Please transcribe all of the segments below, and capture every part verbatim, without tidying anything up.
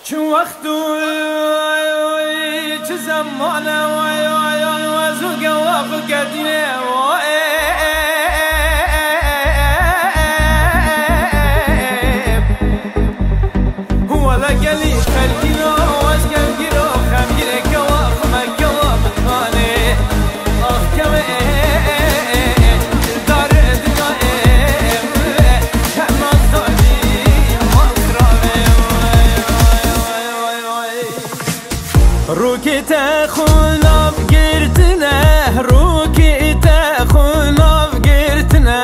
Çi wext û çi zemane, way, way, way, wez û gewaq û kedîne, way. Wele gelî xelkî ro, wez kevgî ro, xemgîrê kewa, xime kewa min hanê. Ax kewê dare diya, hema zalî masrave. Rûkê te xwe nav girtine, rûkê te xwe nav girtine.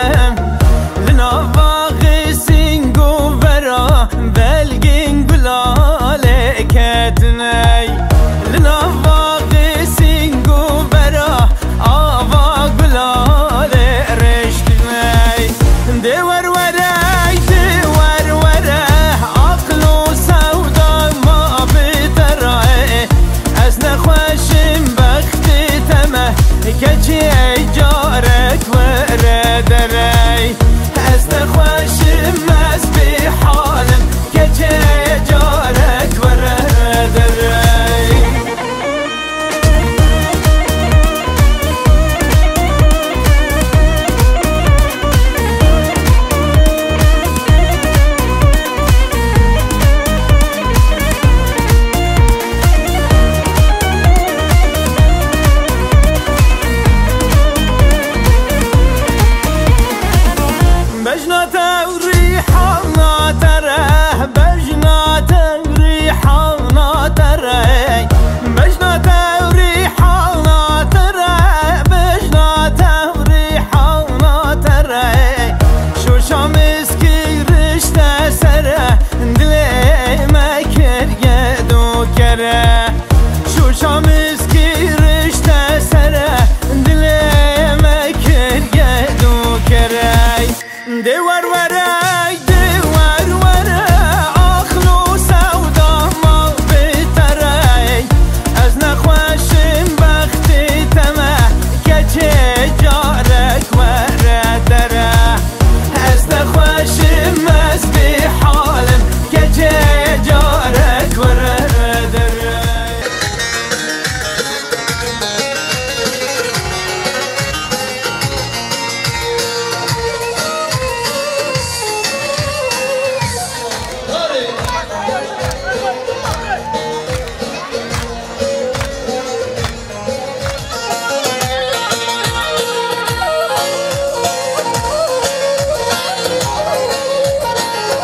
Li nav axê sîng û vera belgên gulalê ketine. Li nav axê sîng û vera ava gulalê rêştine. Dê wer were, dê wer were, aqil û sewda ma bi te re. Ez nexweşim bextê te me, keçê carek were derey. Ez nexweşim, ez bêhal im, keçê carek were derey. Bejna te û rîhana te re, bejna te û rîhana te re, bejna te û rîhana te re, bejna te û rîhana te re. Şoşa miskî rişte sere, dilê me kiriye du kere. Şoşa miskî rişte sere, dilê me kiriye du kere. Dê wer were, dê wer were, aqil û sewda ma bi te re. Ez nexweşim bextê te me, keçê carek were dere. Ez nexweşim, ez bêhal im, keçê carek were dere.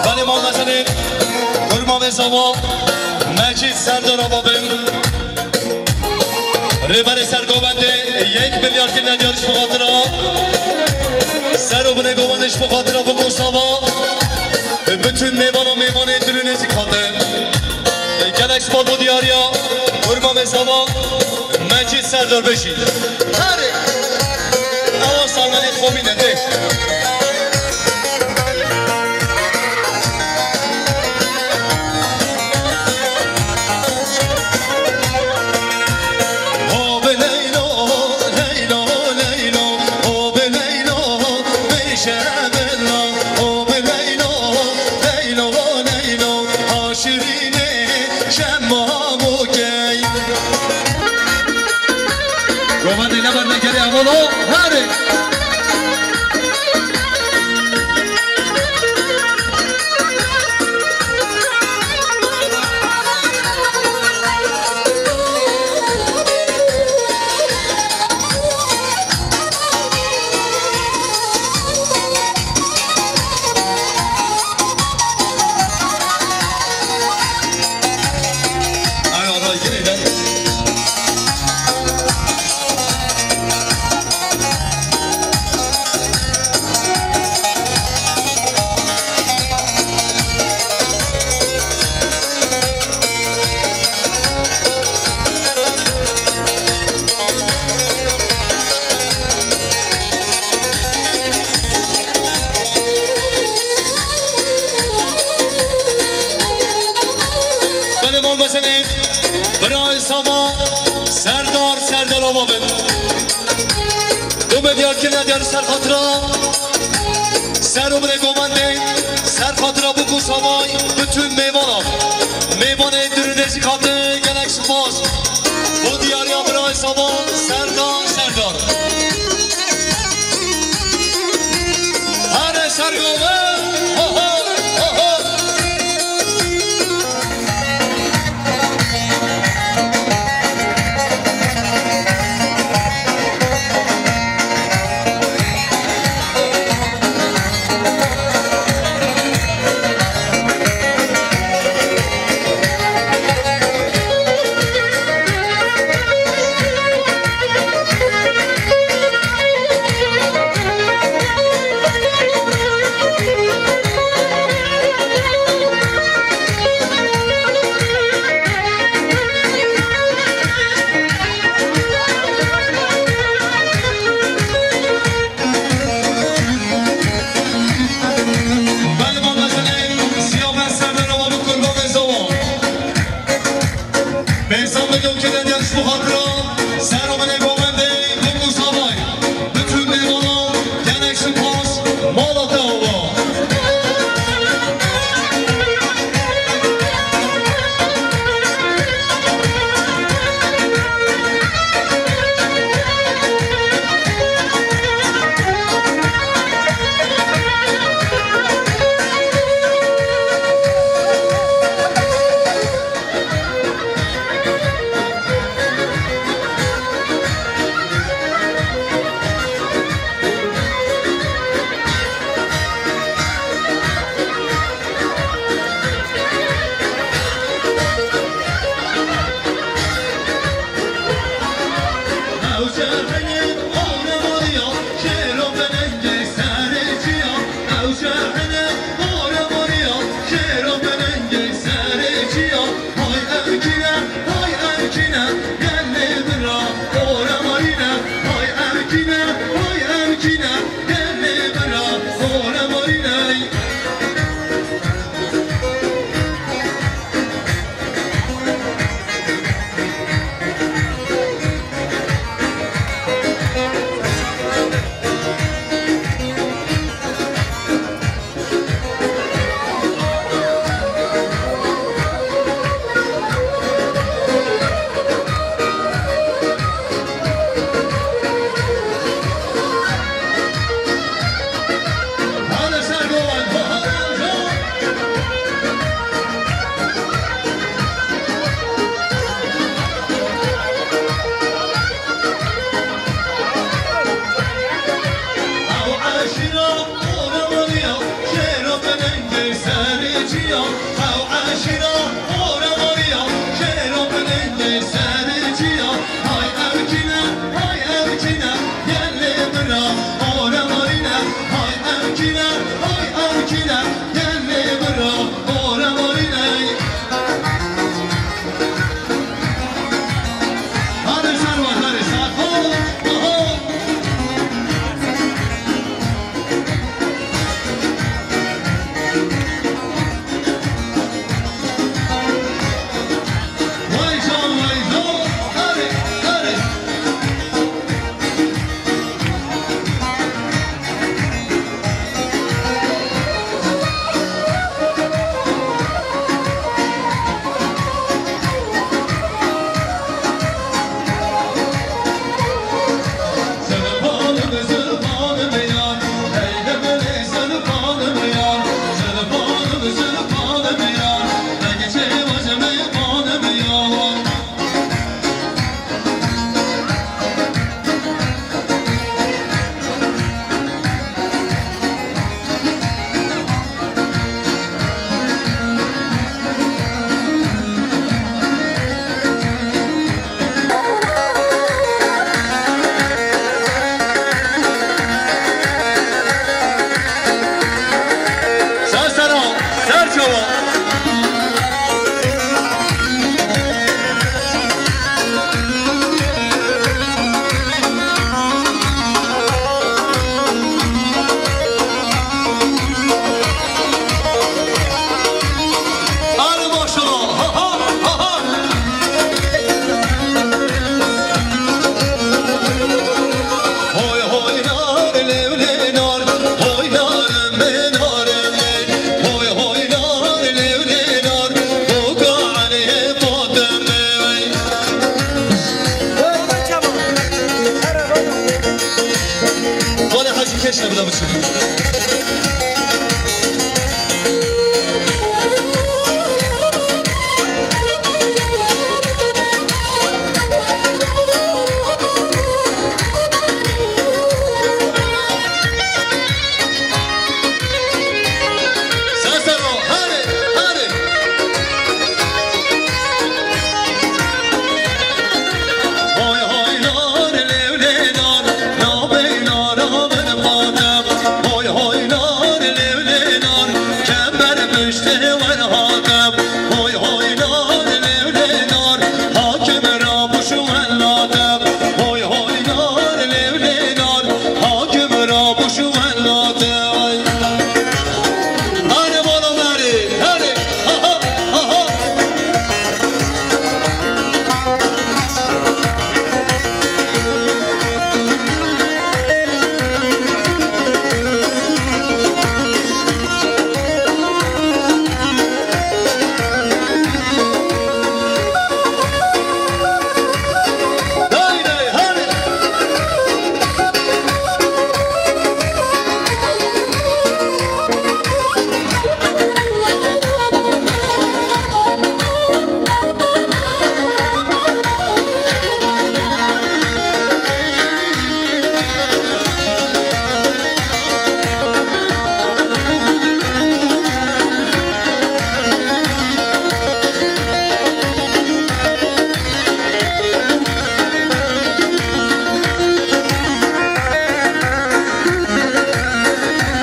Belê, malmezenê, kurma vê zava, Mecîd Serdar ava bin. Rêberê ser govendê yek milyar kirine diyar ji bo xatira ser û binê govendê ji bo xatira Biko Sava. Bütün mêvan û mêvanê dilû nêzîk hate. Gelek spas bo diyariya kurma vê zava. Mecîd Serdar beşî. Herê. Ewa salmelê xomîne dê. Ho bi Leylo, Leylo, Leylo, ho bi Leylo, bêje bila, ho bi Leylo, Leylo, Leylo, ha şirînê. Şema mokey. Govendê neber negerê avolo, hare. Belê malmezenê, birayê Sava, Serdar, Serdar ava bin. Du milyar kirine diyar ser xatira, ser û binê govendê, ser xatira Biko Savay, bütün mêvana, mêvanê Katê gelek spas. Bo diyariya birayê Saban Serdar Serdar. Hane sergove. Ho, ho, ho, ho. Şuna bir daha biçim. Sesero, hadi, hadi. Hoy hoy nar, lew lê nar, nabê nara min qate. Hoy hoy nar, lew lê nar, kember piştê wer hate. Hoy hoy nar, lew lê nar, hakim rabuş welate. Hoy hoy nar, lew lê nar, hakim rabuş welate. Hadi bala merî, hadi. Ha ha ha ha. Day day, hadi.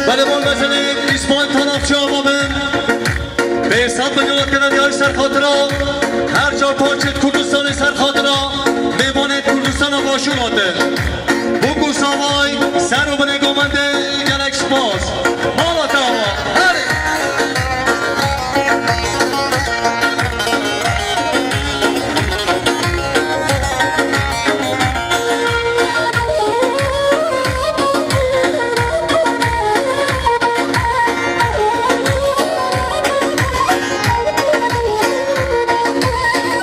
Belê, bol mezelê, Îsmaîl Tanakçı ava bin. Pênc sed milyon kene diyar ser xatira her çar parçet Kurdistanê, ser xatira mêvanê Kurdistana Başûr hate. Bûk û Savay, ser û binê gomendê, gelek spas. Mala te ava. Herê.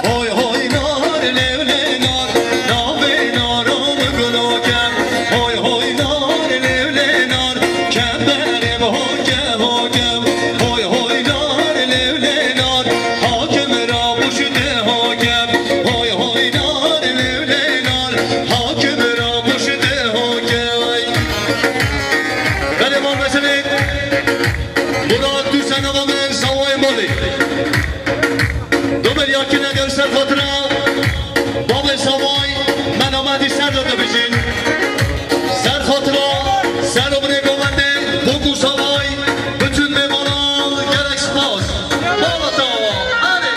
Hoy hoy nar, lew lê nar, navê nara min gulo kem. Hoy hoy nar, lew lê nar, kemberê min hoke hoke. Hoy hoy nar, lew lê nar, hakim rabuş te hoke. Hoy hoy nar, lew lê nar, hakim rabuş te hoke. Belê, mal meselê. Murat Dûsen ava min, Savayê malê. Dober yakine gel ser xatira. Babê Savay, me namedî ser de dibijin. Ser xatira, ser û binê govendê, Bûk û Savay, bütün mêvanan gelek spas. Mala te ava. Erê.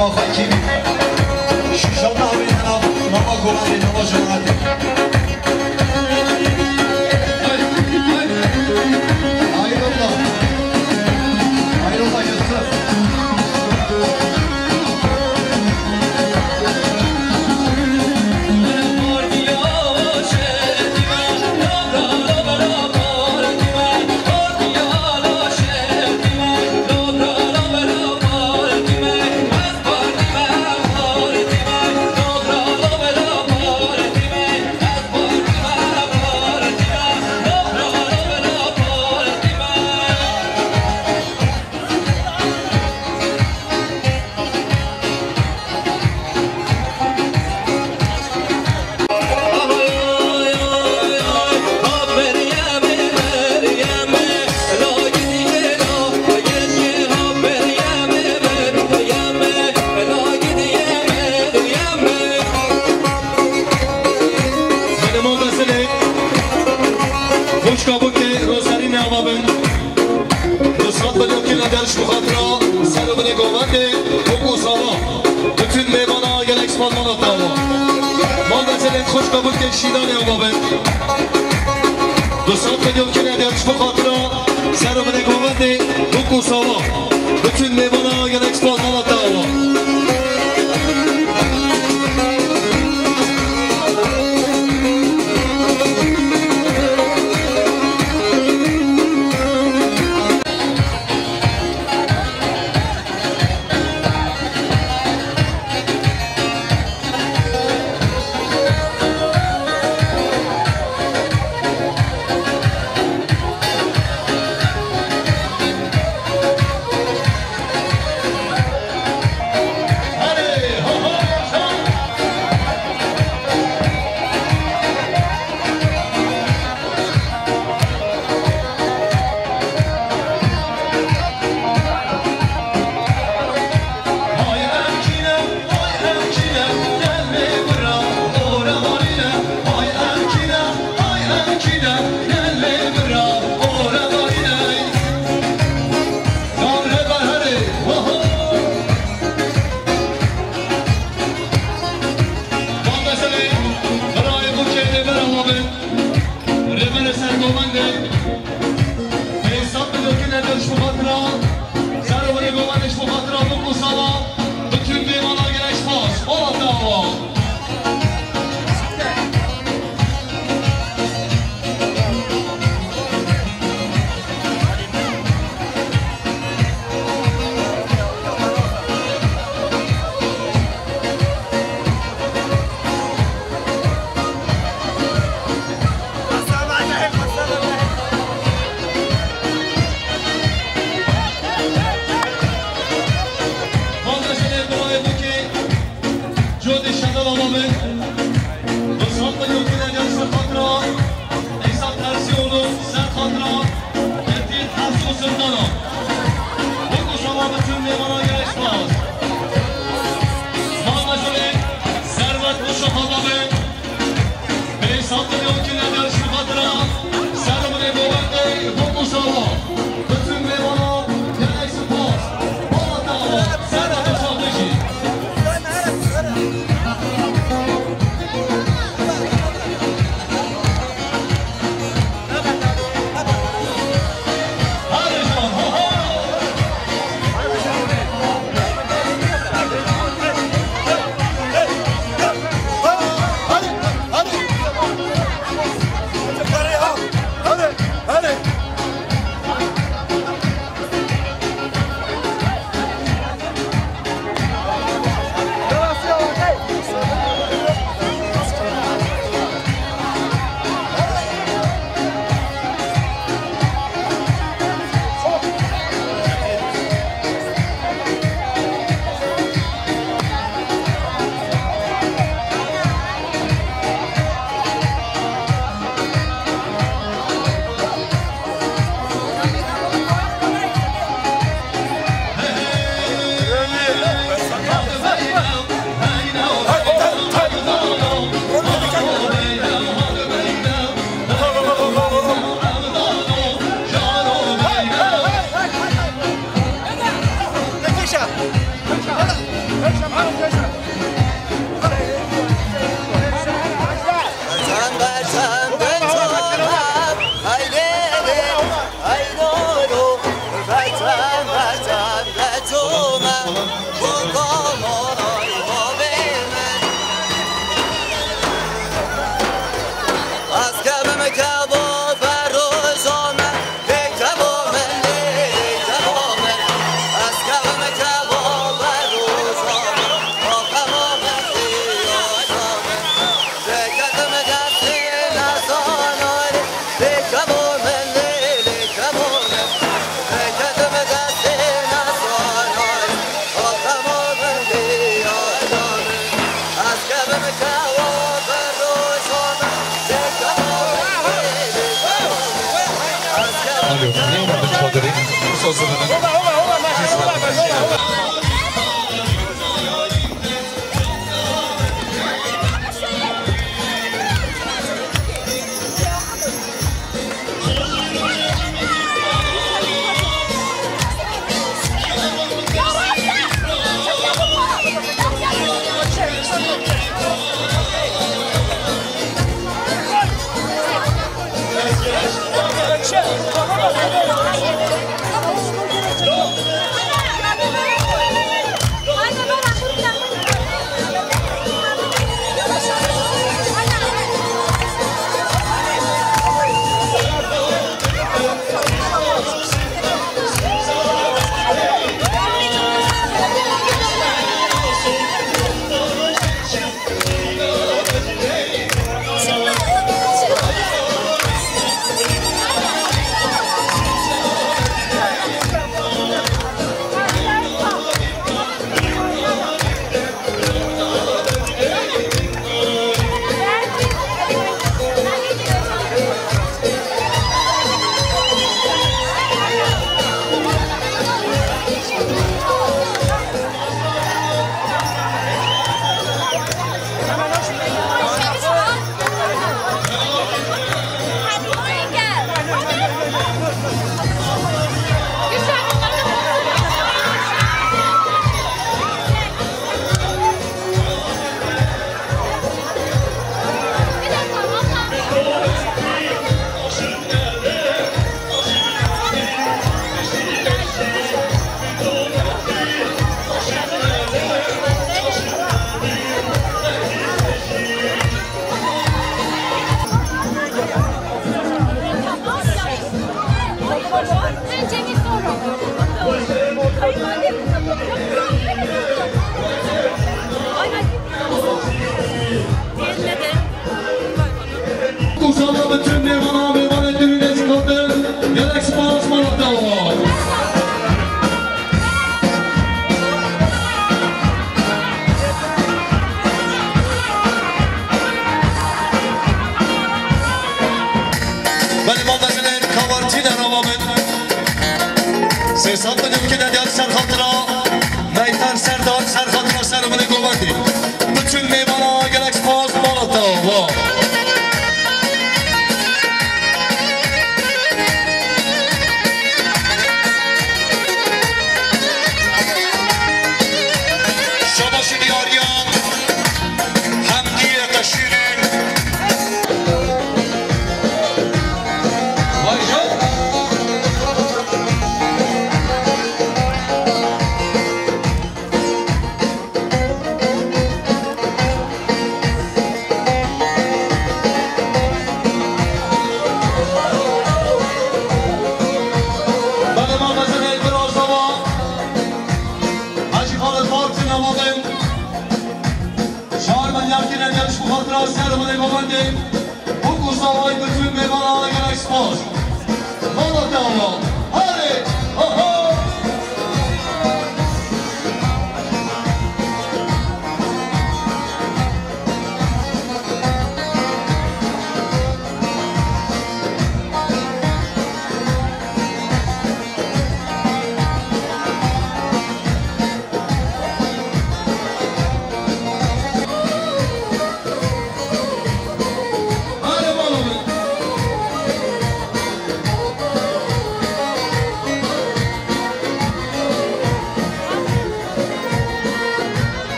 Xwekî şûşa navê nav, nava govendê, nava cemaetê. Ayrılma. Ayrılma Yusuf. Xwişka bûkê Rozerînê ava bin. Du sed milyon kîlometre ji bo xatira ser û binê govendê û sava. Bütün mêvana gelek spas, mala te ava. Mal Bezelê, xwişka bûkê Şîdanê ava bin. Du sed milyon kîlometre ji bo xatira ser û binê govendê û sava. Bütün mêvana gelek spas, mala te ava. Rêberê Sergovendê, pênc sed milyon kîlometre ji bo xatira, ser û binê govendê ji bo xatira bûk û sava, bütün mêvana gelek spas, mala te ava. Alo, ne yaptın çadırı? Sözünü. Kursala bütün meyvana, meyvana düğüne çıkartın. Gerek spor, spor, spor. Belê malbazên kawartî de rava bin. Sê sed milyon kine diyar ser xatira. Meyter serdar ser xatira ser min govendî. Bütün mêvana gelek spas mala te ava. Şabaşî diyariyan. Hemdiyê qeşîrîn. Vay can. Belê, ma mezelê biraz dava. Hacî Xalid Martin Amadin. Çar milyar kine gelmiş bu hatıra ser bile govendê. Bu kursavayı bütün meyvana gerek spor. Mala te ava. Hadi. Ho, ho.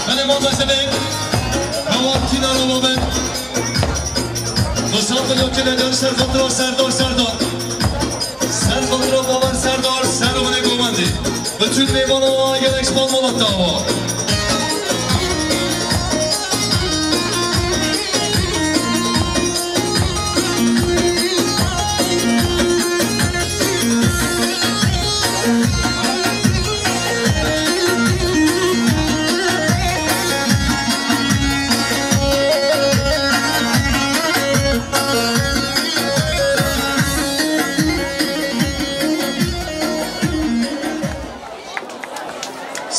Hene mabesene, hewatîna ro bobin. Misafir yo kine dön ser fotra serdar, serdar. Ser fotra baban serdar, ser hone govendî. Bütün mêvana wa gelek span mola tawa.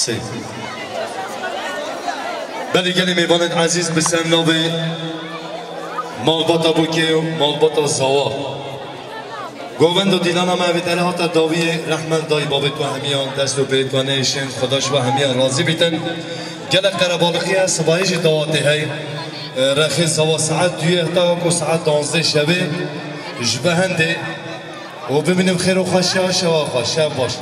Sê. Belê gelê mêvanên ezîz, bi ser navê malbata Bûkê û malbata Zawa. Govend û dîlana me evê te re hate dawiyê, rehmet dayî babê tu hemiyan, dest û pêrê tu neyşên, Xweda ji we hemiyan razî bîtin. Gelek qerebalixî ye, sibahî jî dawatê hey. E, rexê Zawa saet duyê heta ku saet danzdeh şevê ji behendê. û bimînin bi xêr û xweşiya, şewa xweş, şev baş.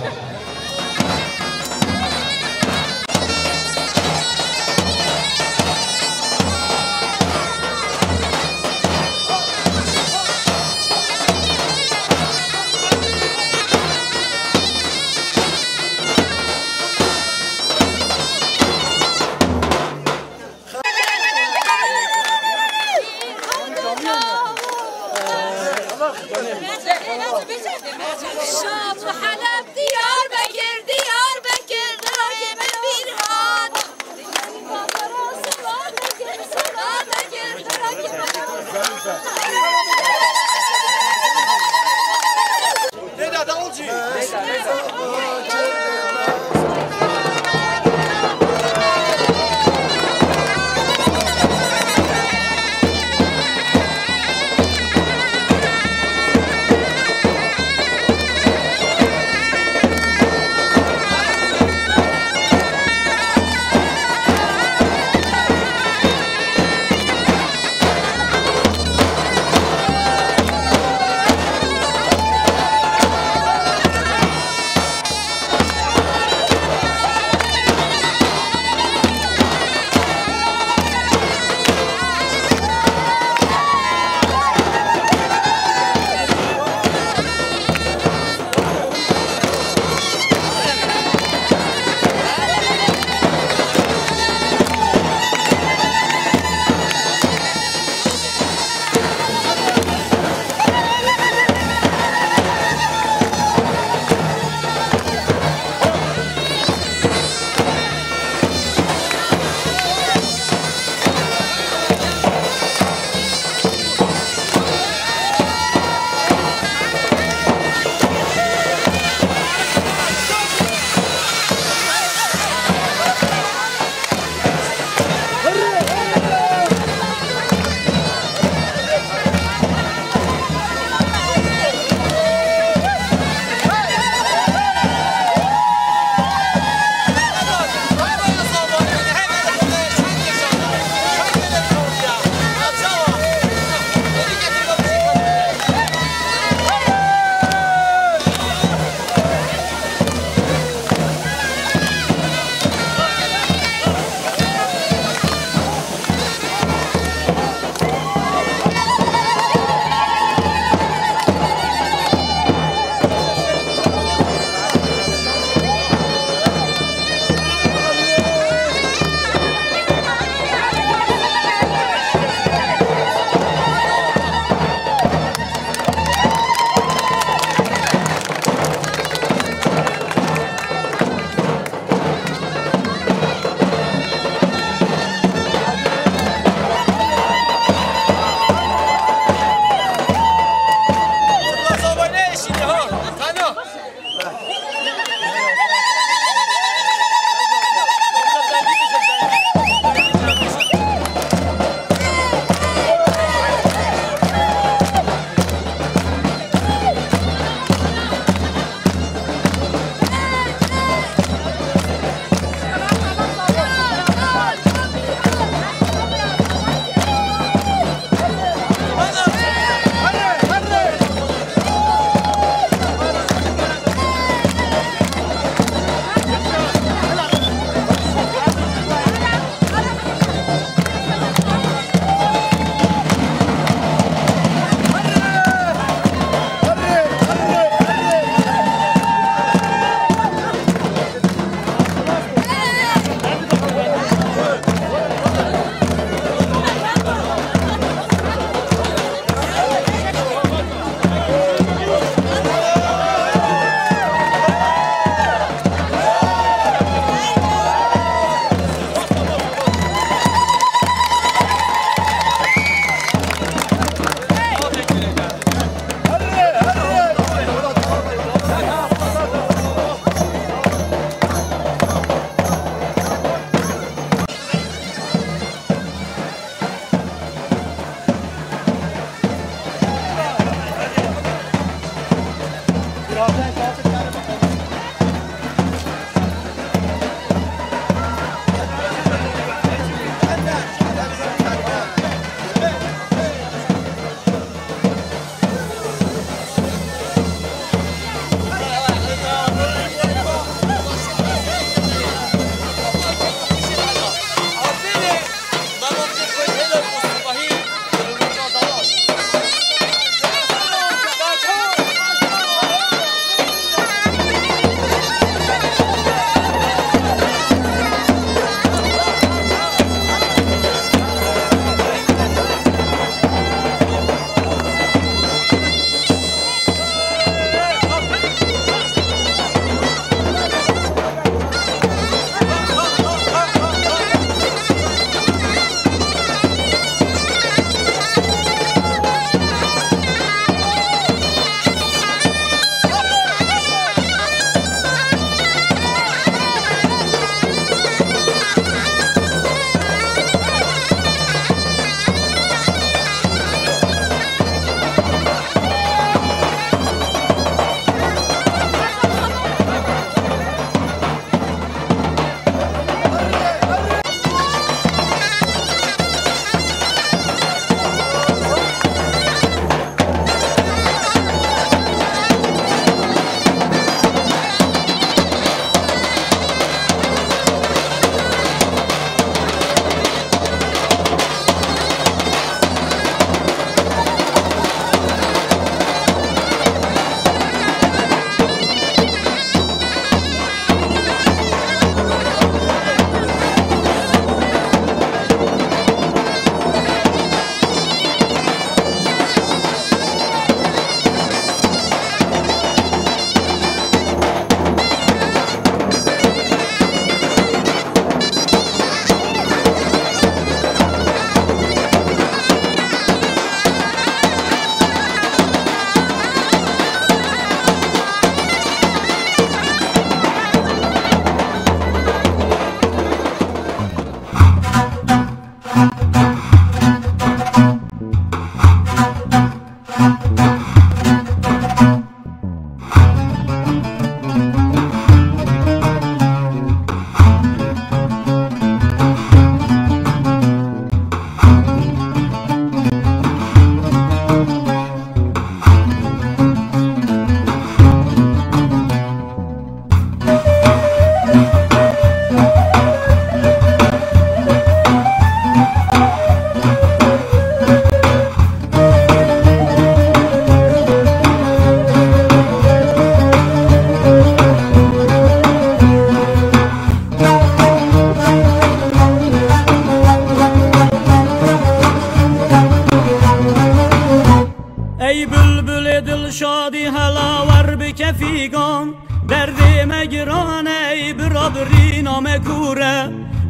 Ey bilbilê dilşadî hela wer bi kefîgan, derdê me giran e, ey bira birîna me kûr e.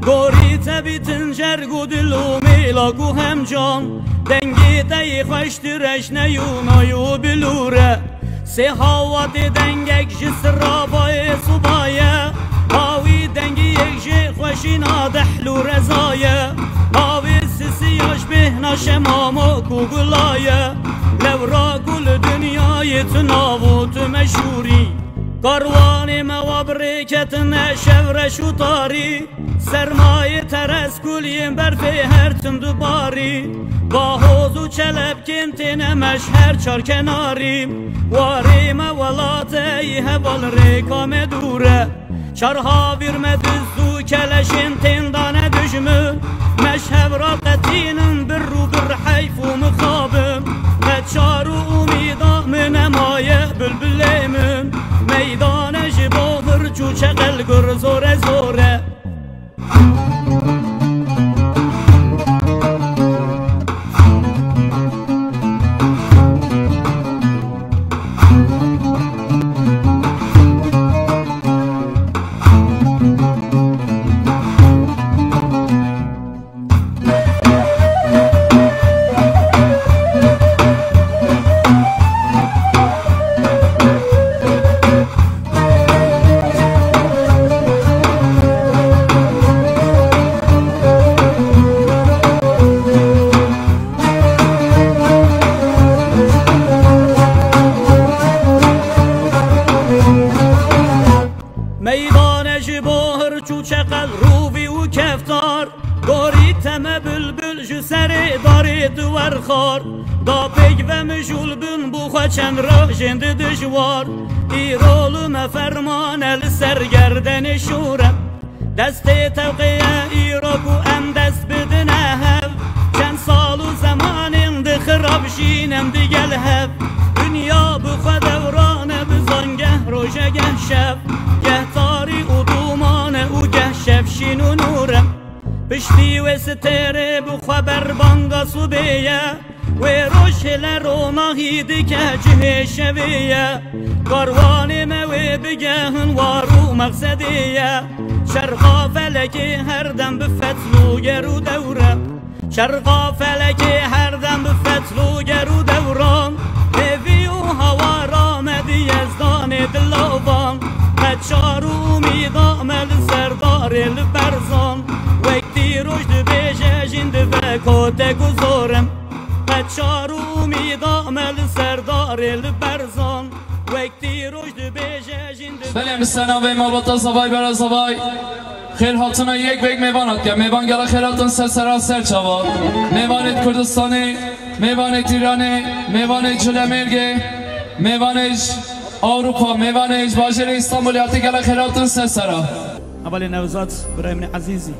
Gorî te bîtin cerg û dil û mêlak û hemcan, dengê te yê xweştir e ji neyûnay û bilûr e. Sê hawatê dengek ji sirra bayê subaye, hawî dengiyek jê xweşîna dehl û rezaye. Hawê sisiya ji bêhna şemamok û gulaye. Lewra ku li dinyayê tu nav û tu meşhûrî. Karwanê me wa bi rê ketine şev reş û tarî. Sermayê teres kuliyên berfê her tim dibarî. Bahoz û çelebkên têne me ji her çar kenarî. Warê me welateyî heval rêka me dûr e. Çar havîr me diz û keleşên tên dane dijmin. Me ji hev ra qetînin bir û bir heyf û mixabin. Qet çar û umîda min nemaye bilbilê min. Meydane ji bo hirç û çeqel gur zore zore. Meydane ji bo hirç û çeqel, rûvî û keftar. Gorî te me bilbil ji serê darê di werxar. Da pêk ve mijûl bin bû xwe çend rojên di dijwar. Îro li me ferman e li ser gerdenê şûr e. Destê tewqê ye îro ku em dest bidine hev. Çend sal û zemanên di xirab jîn em digel hev. Dinya bi xwe dewran e bi zangeh roje geh şev. Geh tarî û dûman e û geh şev şîn û nûr e. Piştî wê stêrê bi xwe ber banga subê ye. Wê roj hêle ronahî dike cihê şevê ye. Karwanê me wê bigehin war û mexsedê ye. Çerxa felekê her dem bi fetl û ger û dewre. Çerxa felekê her dem bi fetl û ger û dewran. Hêvî û hawara me di yezdanê dilavan. Qet çar û umîda me li ser darê li berzan. Wek dîroj dibêje jîn dibe kotek û zor im. Qet çar û umîda me li ser darê li berzan. Wek dîroj dibêje jîn dibe. Belê, em bi senavê malbata zavay bera zavay. Xêr hatina yek bek mêvan hatke. Mêvan gela xêr hatin ser sera ser çava. Mêvanê Kurdistanê, mêvanê Îranê, mêvanê Cilemêrgê, mêvanê ji Ewropa, mêvanê ji bajêrê Îstanbulê hatî gela xêr hatin ser sera. Hevalê Nevzat, birayê min ezîzî.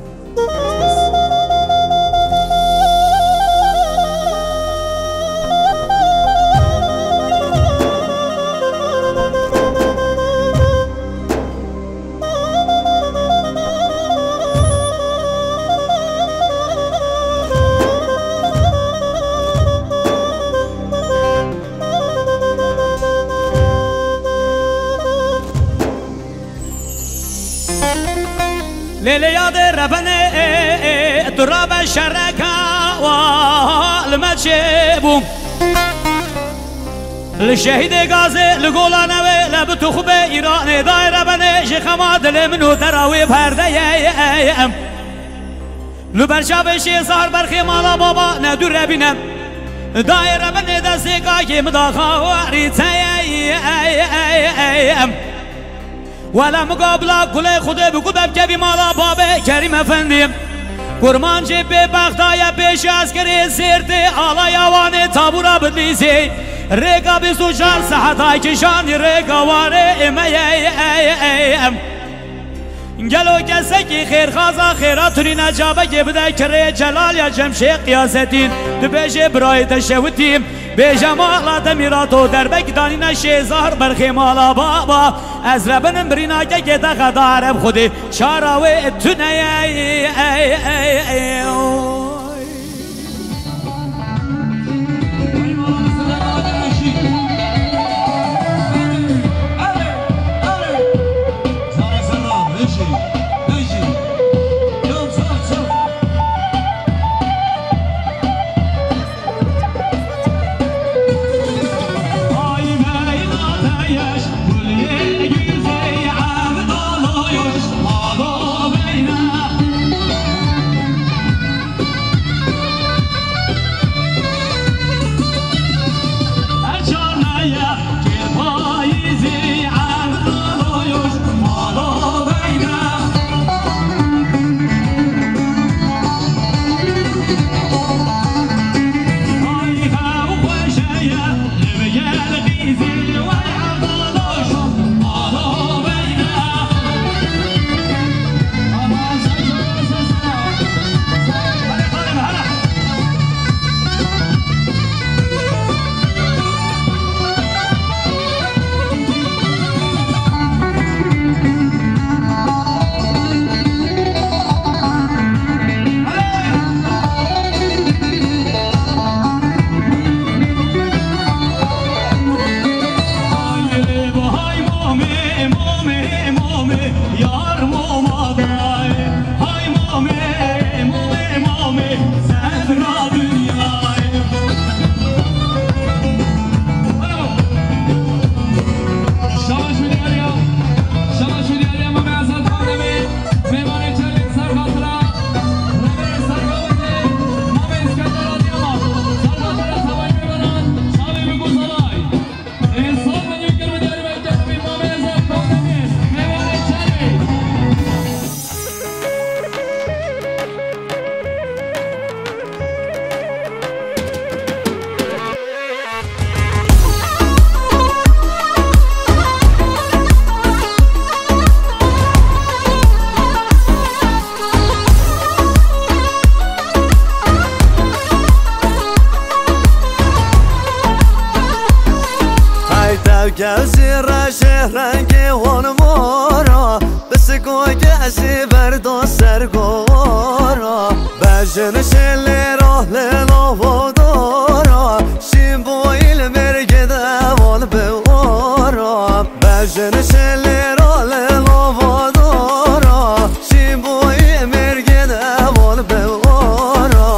Lê lê yadê rebenê, tu rabe şereka wa li me çêbû. Li şehîdê gazê, li gola newê, le bi tu xwe bê Îranê dayê rebenê, ji xema dilê min û te ra wê perde ye. Li ber çavê şêzar berxê mala baba ne dûr re bîne. Dayê rebenê destê kakê min da xawarî te ye. Wela min ga bila gulê Xwedê bi ku bevkevî mala babê Kerîm Efendî. Kurmancê bêbext daye pêşî eskerê zêr tê alaya Wanê tabûra Bidlîsê. Rêka bîst û çar saet ay kişanî rêka warê me ye. Gelo kesekî xêrxaza xêra tunîne cabekê bide kirê Celal ya Cemşê Qiyasetîn. Dibêje birayê te şewitî, bêje mala te mîrato derbek danîne şêzar berxê mala baba. Ez rebinim birîna kekê te xedar em xwedê çara wê tune ye. Ey, ey, ey, oy. Hey tev kevzî reşê rengê hon mora, bi siko kesî berdo ser gora. Bejin şelê rohlê lovodora, şîn boyîl mergê de vol bi ora. Bejin şelê rohlê lovodora, şîn boyîl mergê de vol bi ora.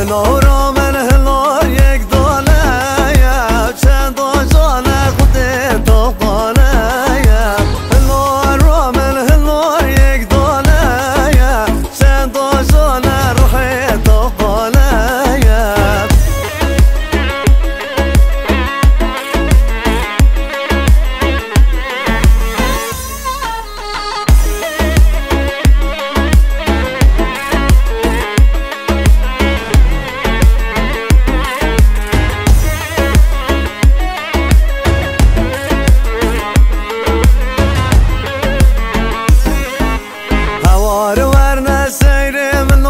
Nora min hilor yek dane ye, çendo cane xwedê to qane ye. Nora min hilor yek dane ye, çendo cane ruhê to qane ye. Hewar werne seyrê min o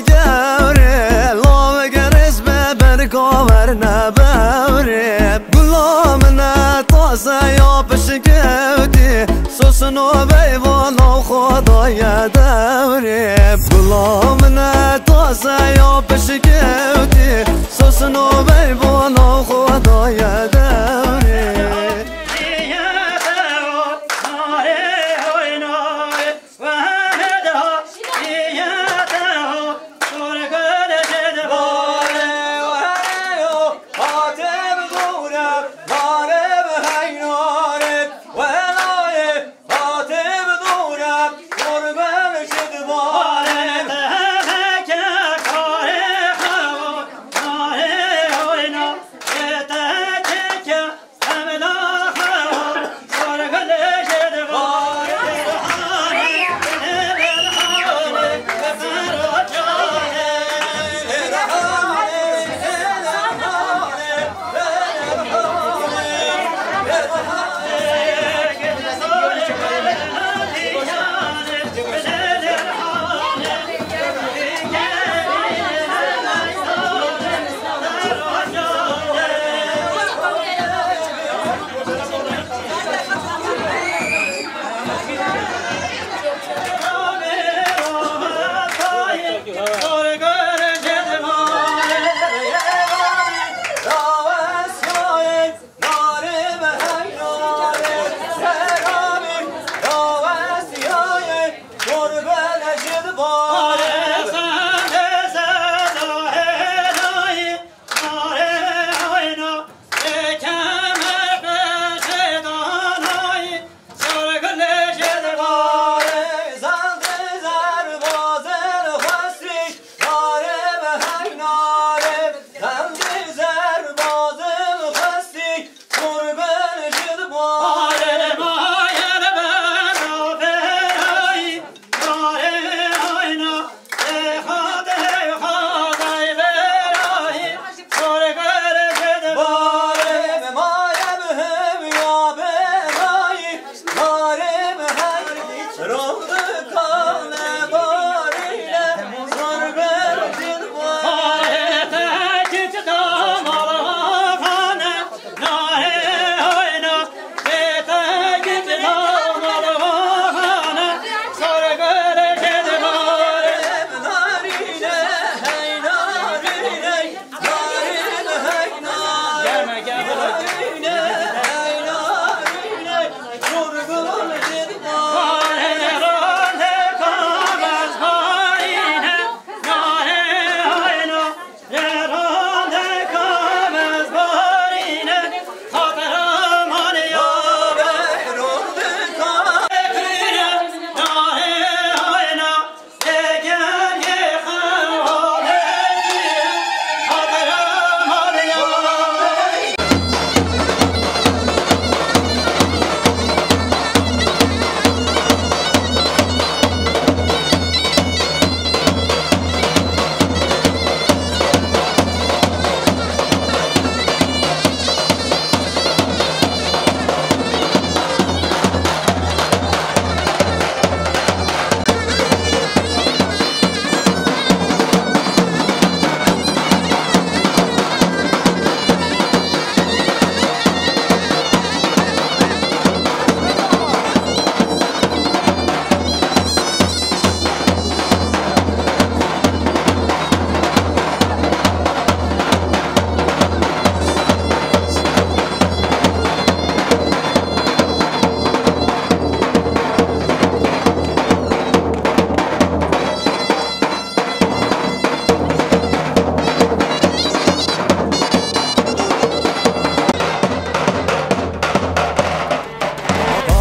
gewrê, lavek rêz be berka werne bewrê. Gula min e taze ya pişkewtî, sosno beyvana xwe daye dewrê. Gula min e taze ya pişkewtî, sosno beyvana xwe daye dewrê.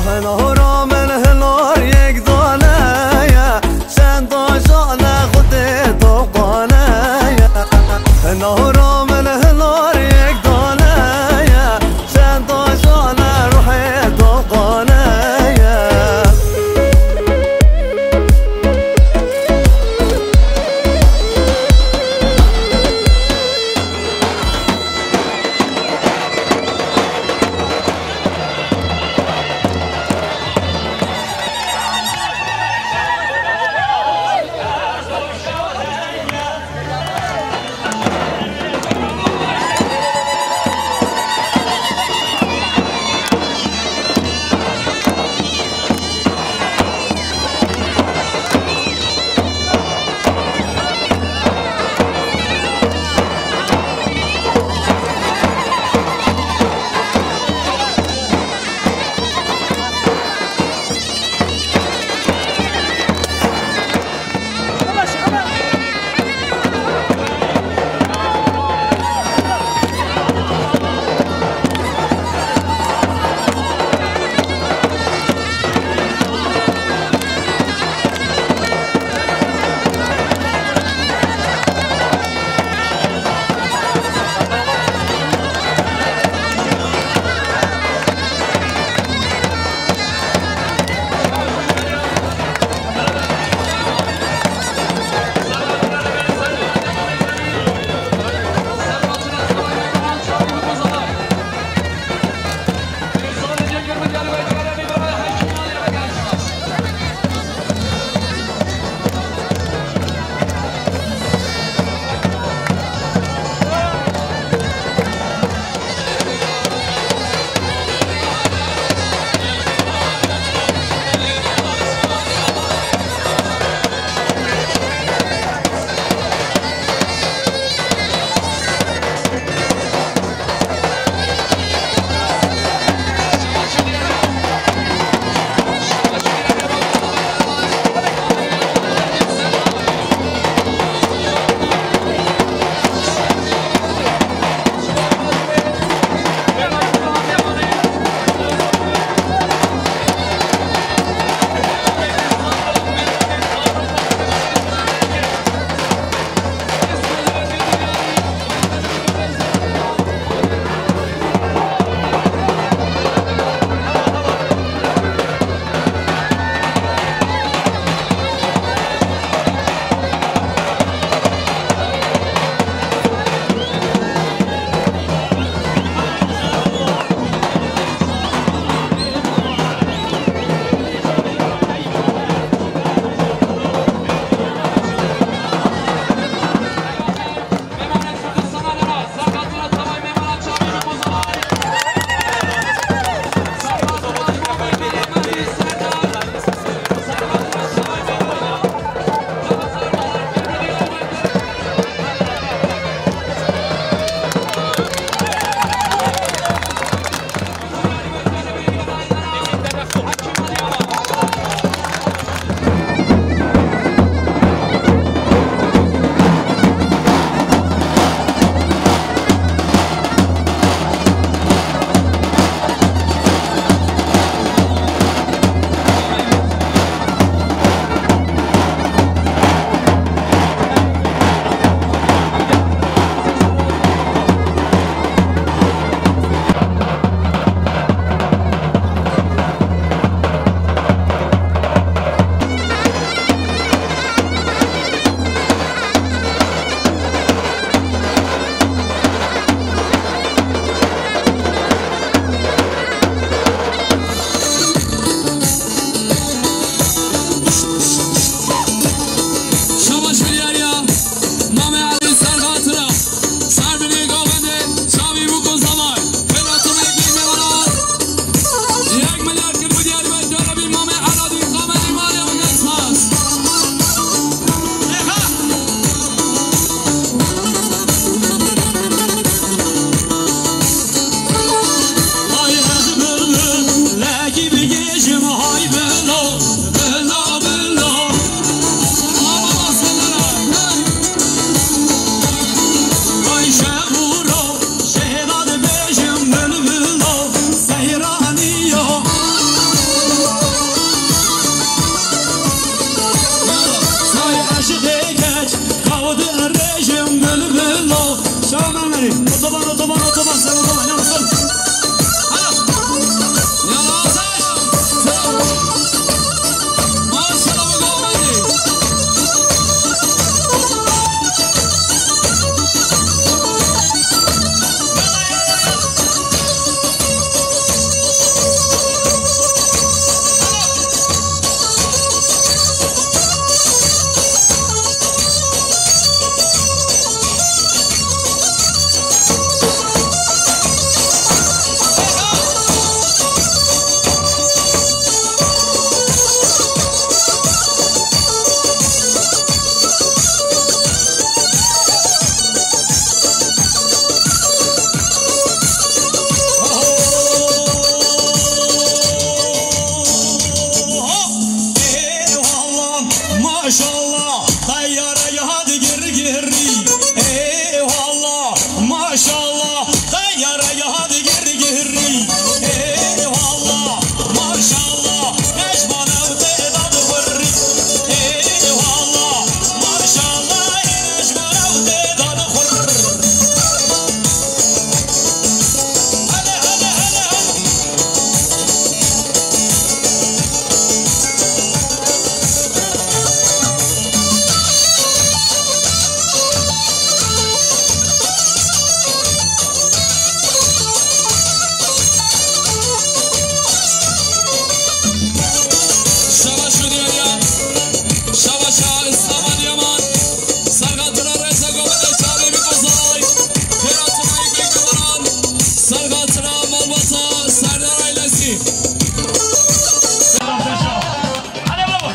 Nahora min hilar yek dane ye, çend dajane xwedê doqane ye. Nahora min hilar yek dane ye, çend dajane ruhê doqane ye. Rejim bülbülo. Şaban Meri. Otoban, otoban, otoban, sen otoban. Yalnız sen. Alo. Yalnız sen. Maşallah, bu da olmadı. Eyvallah, maşallah, teyare ya digir girî. Eyvallah, maşallah, teyare ya digir girî. Eyvallah, maşallah, nejmane û tê dad xurrî. Eyvallah, maşallah, nejmane û tê dad xurrî. Hele, hele, hele, hele. Şabaş û diyariya. Şabaşa Îslam Adıyaman. Serhatına reza govende çavê bi kozalay. Xêratına yekê kevaran. Serhatına malbata Serdar ailesi. Hadi baba.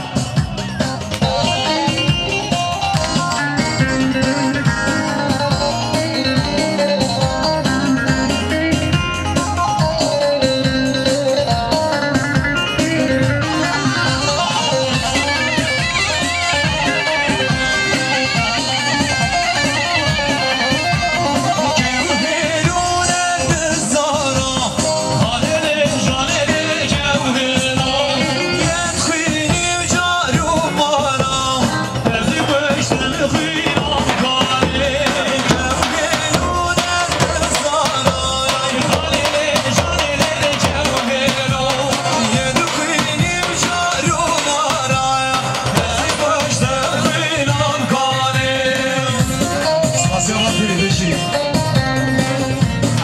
Spasiya we pîrê bijî.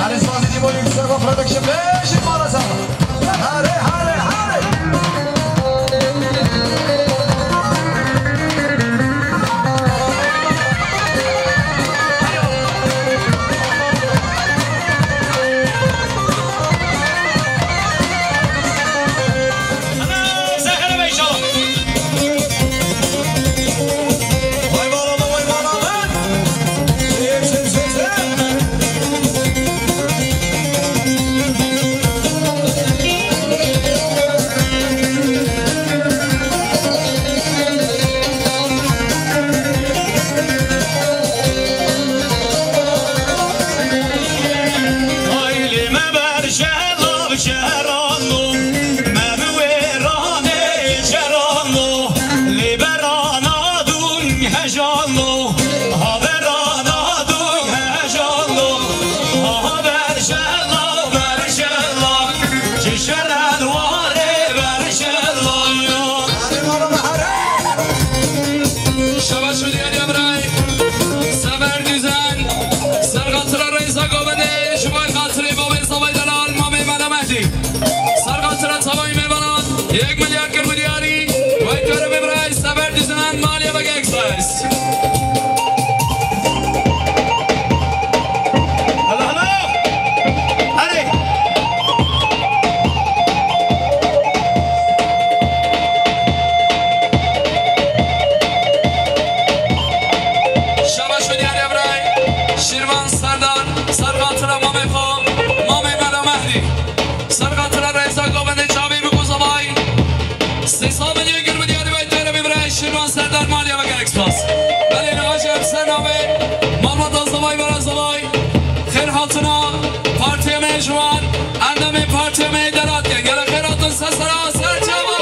Erê spasî dî bo Yükselko Production. Beşik mala sana. Hare, hare, hare. Ana, Zehra Bey, şov. Vay bana, vay bana, vay. Zeyim, zeyim, zeyim, zeyim. Aileme berşe lav şerano, me bi wê ranê şerano, lê berana dûn hejano, ha berana dûn hejano, ha berşe lav, berşe lav, çi şeren warê berşe lav yo. Şabaş û diyariya biray. Sever Düzen. Ser xatira reysa govendê, ji bo xatirê babê zavay delal, mamê Mela Mehdî. Ser xatira tevayî mêvanan, yek milyar kir milyarî. Vay keremê biray, Sever Düzen, Maliye Beg Express. Hela, hela. Erê. Şabaş û diyariya biray. Şîrvan Serdar, ser xatira mamê xwe, mamê Mela Mehdî. Ser xatira reysa govendê çavê bi ku zavay. Sê sed milyon kir milyarî vay keremê biray Şîrvan Serdar, Maliye Beg Express. Belê, niha jî em ser navê malbata zavay, vera zavay. Xêr hatina partiyê me ji wan, endamê partiyê me yê delat ke. Gelek xêr hatin, ser sera, ser çava.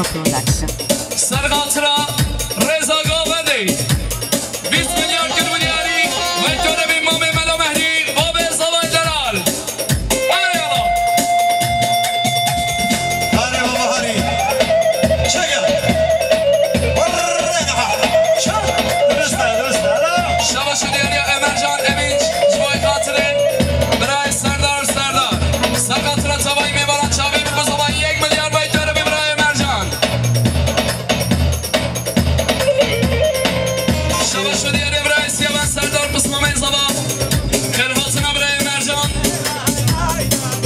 Production. Serxatira Rêza Gavendê. Bîst milyar kir milyarî, vektorê bî mamê Mela Mehrî, babê Zavay Delal. Arê Allah. Arê baba harî. Çege. Warre daha. Çak. Durust e, durust e. Şabaş û diyariya Emercan Eminç, ji bo xatirê birayê Serdar Serdar. Serxatira çavayî mêvanan çavê bixwe zavayî yek milyar vektorê bî birayê Emercan. Şabaş û diyarê birayê Siyavan Serdar Pismamê Zava. Xêrhatina birayê Mercan.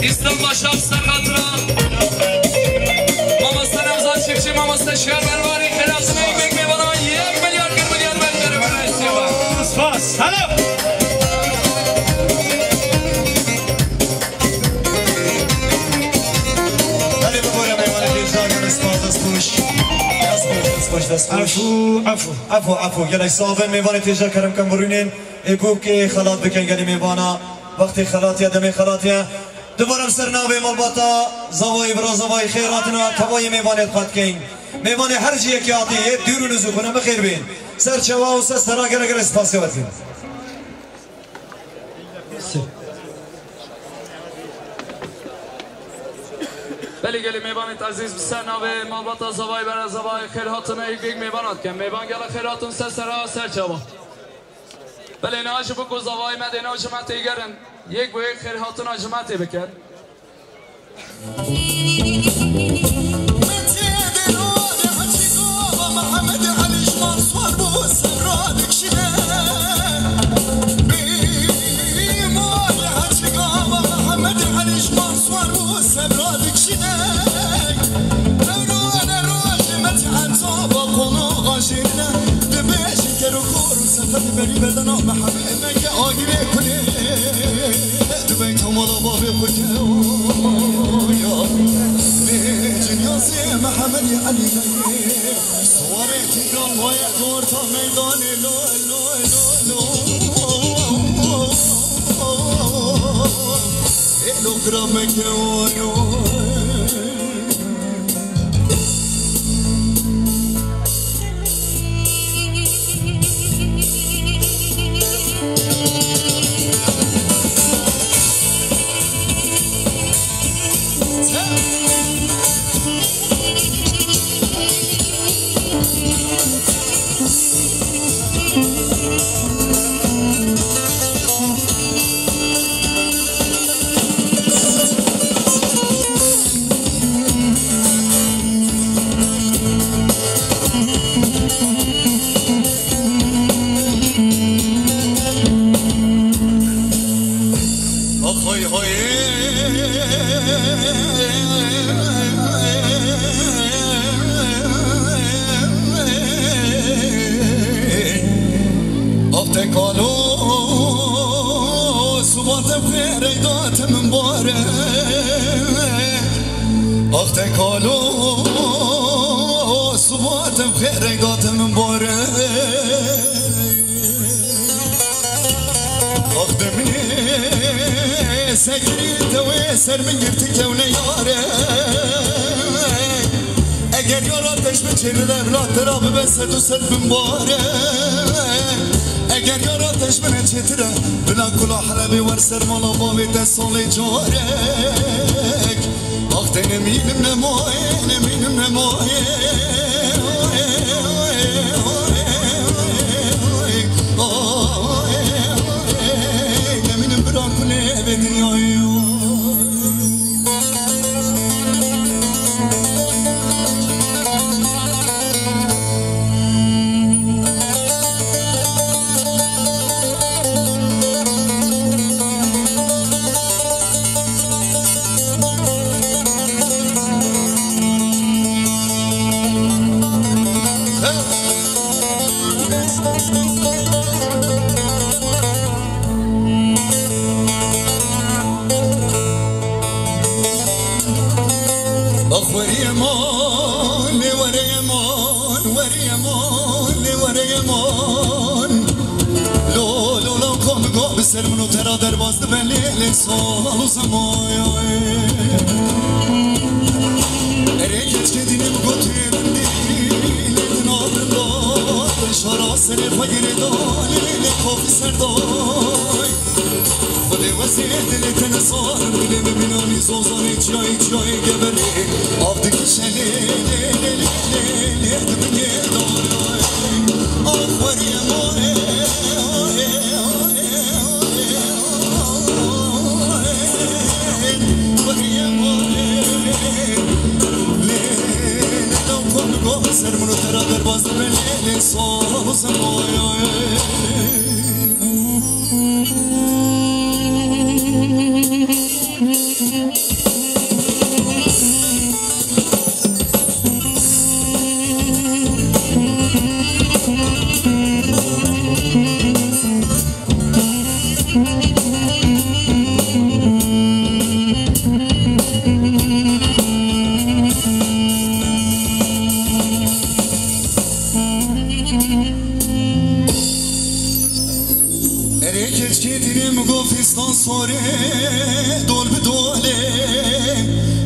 Îslam Başak Serxatira. Mamoste Nevzat Çiftçi, mamoste Şiar Berwarî. Xêrhatina yek mêvana yek milyar kir milyar berkere birayê Siyavan. Spas. Hello. Belê bibore mêvanê têjdaran, spas, dest xweş. Dest xweş, dest xweş, dest xweş. Efû, efû. Efû, efû. Gelek sax bin mêvanê têjdaran, kerem kin birûnên. Ê bûkê xelat bikin gelî mêvana. Wextê xelatiye, demê xelatiye. Dibarim ser navê malbata Zavayî, bira Zavayî, xêr hatina, tevayê mêvanê diqat keyin. Mêvanê her ciyekê hatî, yê dûr û nizûk, hûn hemî xêr bên. Ser çawa û ser sera gelek gelek spasiya we dikin. Belê gelê mêvanê ezîz, bi ser navê malbata Zavayî, bera Zavayî, xêr hatina yek yek mêvana dikin. Mêvan gelek xêr hatin ser sera ser çawa. Belê niha ji bo ku zavayê me dê nav ji me têgerin, yek bo yek xêr hatina ji me tê bikin. Dibêjin ker û kor û sefer berî berdana Mehemê meke agirê kulê. Dibên temala bavê xwe kew ya. Dê cinyasê Mehemedê Elî meke. Warê tîkan waye orta meydanê lo, lo, lo, lo. Ê lo kira meke oyo. Ax te kalo, subatem xêrey date min bare. Ax te kalo, subatem xêrey date min bare. Ax demê sekirî te wê ser min girtî kewne yare. Eger yara te ji min çênide bila te ra bibe sed û sed binbare. Eger yara te ji min çêtir e, bila kula Helebê wer ser mala bavê te salê carek. Ax te nemînim nemaye, nemînim nemaye. Nemînim bira kulê vê dinyayê. Ax werî eman, lê were eman, werî eman, lê were eman. Lo, lo, lo, kom go bi ser min û te ra derbas dibe lê, lê sal û zemoy. Erê keçkê dînim gotê min dî, lê din alin da, şara serê xwe girê da, lê lê xafî ser day. Xwedê wezê dilê te nizanim, dilê min bînanî zozanê çiyayê çiyayê geberê. Av dikişe lê, lê, lê, lê, lê, lê, dibinê darayê. Ax weriyê ma ê, ê, ê, ê, ê, ê, ê, weriyê ma ê. Lê, lê, lê, lê, ser min û te ra derbas dibe, lê, lê, saz, oy, oy. Erê keçkê dînê min got fîstan sorê dol bi dolê.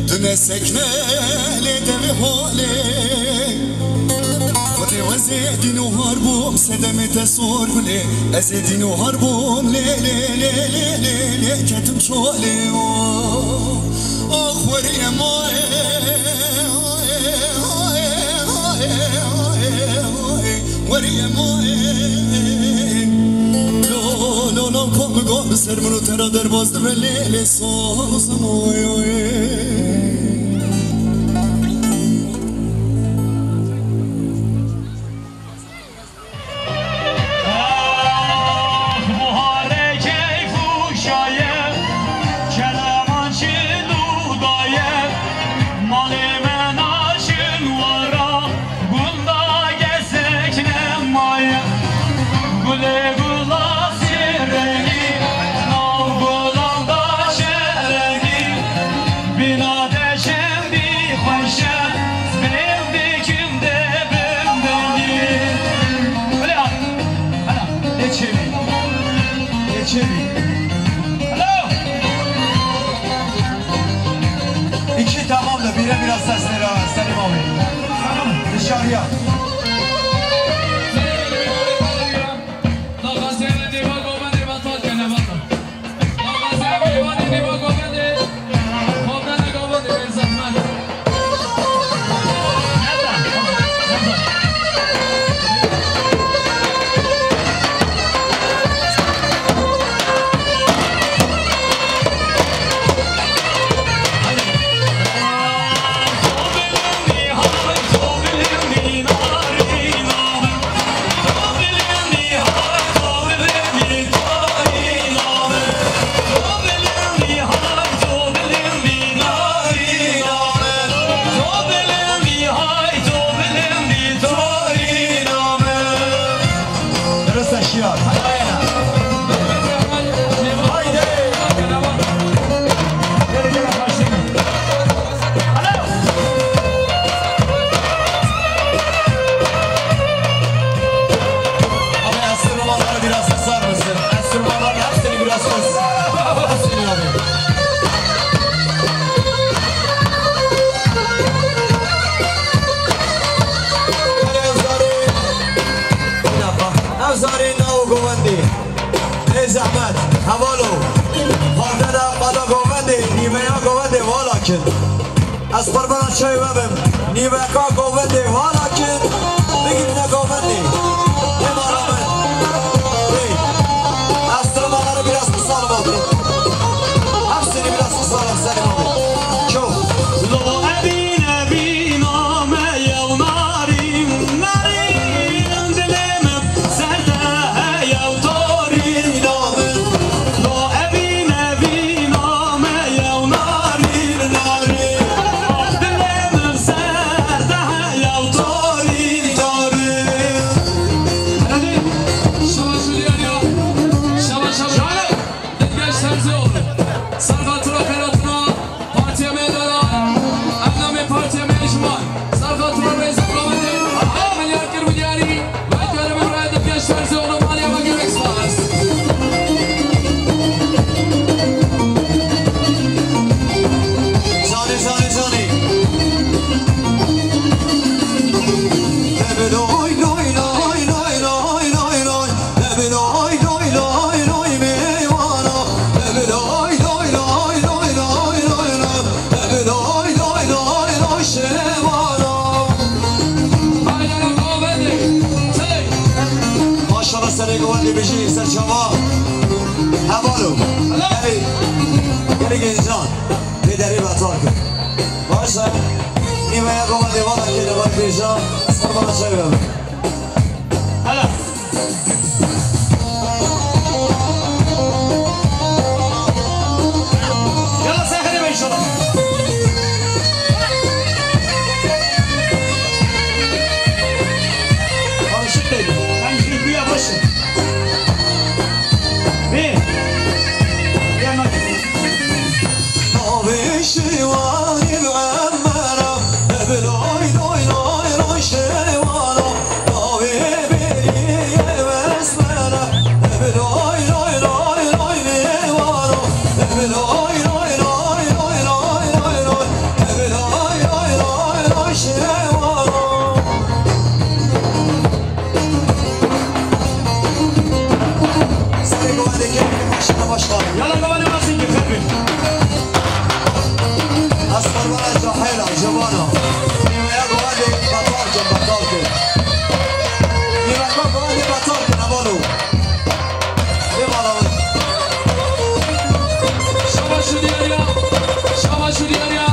Tu ne sekne lê devê holê. Xwedê wezê dîn û har bûm sedemê te sor gulê. Ez ê dîn û har bûm lê, lê, lê, lê, lê, lê ketim çolê. Oh, oh, weriyê ma ê, weriyê ma ê. Lo, lo, lo, kom, kom, ser min û te ra derbas dibe lê, lê sazim, oy, oy. Ax, buharê keyf û şaye, keleman çi lûdaye, malê me naşin wara, gunda gesek nemaye. Gulê gula sê rengî, nav gulan da şerengî, bîna de çendî xweş e, bêm bêkim de bêm dengî. Öyle at. Ana, geçelim. Geçelim. Hello. İki tamam da bire biraz sesleri var Selim abi. Dışarıya. Haydi. Abi, enstrümanları biraz kısar mısın? Enstrümanların hepsini biraz kıs. Hepsini abi. Hadi Ozan'ı. Bir dakika. Ozan'ı nav govendî. Bê zehmet, hevalo. Xwendina qala govendê, nîveya govendê vala kin. Ez qurbana çayê we bim. Nîveka govendê vala kin. Bigirine govendê. Hema rağmen. Hey. Enstrümanları biraz kısalım abi. Hepsini biraz kısalım Selim abi. Çok. Lo evîne vîna me yew narîn, narîn, dilê min ser te heye û torîna min. Lo evîne vîna me yew narîn, narîn, dilê min ser te Ê, wendê bijî ser çava. Hevalo. Gelê, gelê gencan. Pêderê betal kir. Baş e. Nîveya gova dê vala kê de vala bêja. Ez qurbana çay bibim. Hala. Yala sen hadi be inşallah. Alışık değil. Ben yürüyüp yavaşım. Bê. Yema. Navê şêwanê bi Emera, bi loy, loy, loy, loy şêwana. Navê bêrî ye Esmera, bi loy, loy, loy, loy nêwana. Bi loy, loy, loy, loy, loy, loy, loy. Bi loy, loy, loy, loy şêwana. Serê govendê kevin, maşallah, başkanım. Yala govendê masin ki kevin. Ez qurbana cahila, civana. Nîveya govendê betal kin, betal kin. Nîveya govendê betal kin, hevalo. Eyvallah. Şabaş û diyariya, şabaş û diyariya.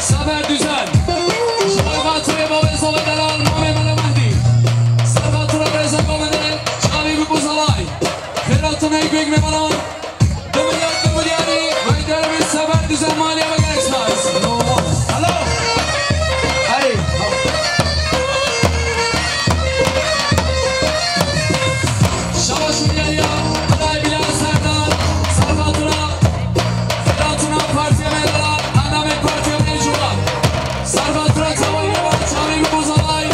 Sefer Düzen. Ji bo xatirê bavê Zava Delal, mamê Mele Mehdî. Serva tu re rêza govendê, çavî bi buzalay. Xêra tu neyk bêg mêvanan. Du milyar, du milyarî, veyderê min Sefer Düzen maliye ve gerek saz. Alo. Erê. Şabaş û diyariya, Bilal Serdar, Serva tu re. Xêra tu ne partiya me delal, endamê partiya me ciwan. Serva tu re çavayî me va çavê min bozalay.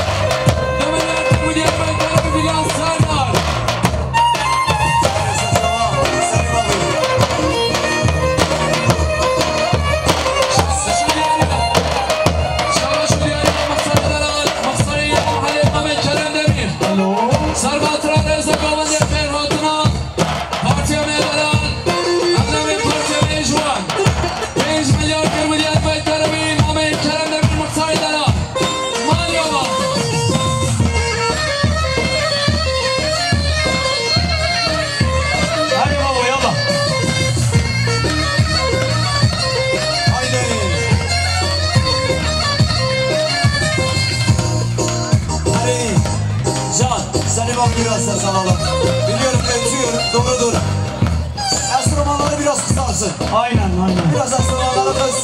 Demê yer demê yer ben gelê Bilal Serdar. Şabaş û diyariya, mexsere delal, mexsere ya Halê Amê Kerem Demîr. Alo. Serva tu re rêza govendê xêr hatina. Partiya me delal, endamê partiya me ciwan. Pênc milyar, bir milyar veyderê min, namê Kerem Demîr Mixtarê delal. Maliye va. Hadi baba, yallah. Haydi. Hadi. Can, seni bak biraz sen sana bak. Biliyorum, ötüyorum, doğrudur. Enstrümanları biraz kısalsın. Aynen, aynen. Biraz enstrümanları kıs.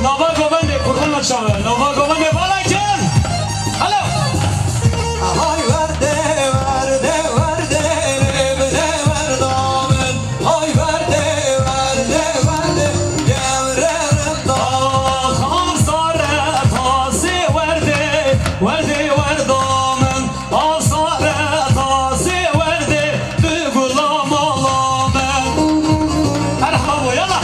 Nava govendê, kurban çawe. Nava govendê, bala gel. Alo. Hay verdê, verdê, verdê, bide verdamin. Hay verdê, verdê, verdê, yewre renda. Axam sare tasê werdê, werdê werdamin. Asare tasê werdê bi gula mala me. Merhaba, yala.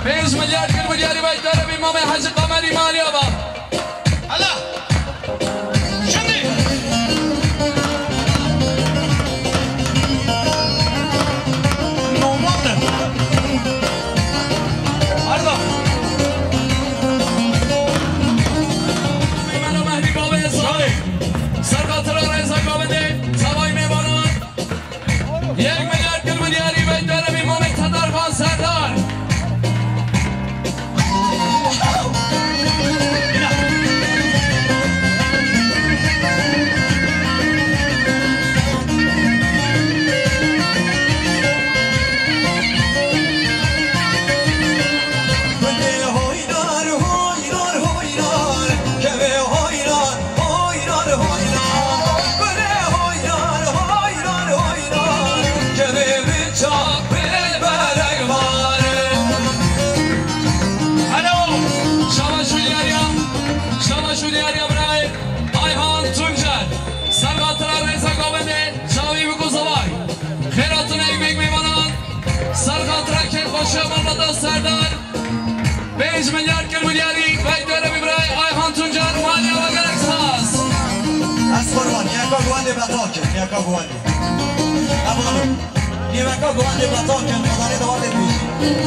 Pênc milyar kir milyarî veydarê bî Mamê Hecî Qamerî Maliyaba. Hala. Şimdi. Normaldir. Arda. Mehmet Mehdi Baba Esrarı. Sergatira Reza Gavende. Savay Meyvana. Yek milyar kir milyarî veydarê bî Mamê Tedar Xan Serdar. Ji milyar kir milyarî, vek dere bi birayê Ayhan Tuncer, maliye ve gerek spas. Ez qurban, yeka guhende betal kir, yeka guhende. Evan, nîveka guhende betal kir, xedanê de wate bî.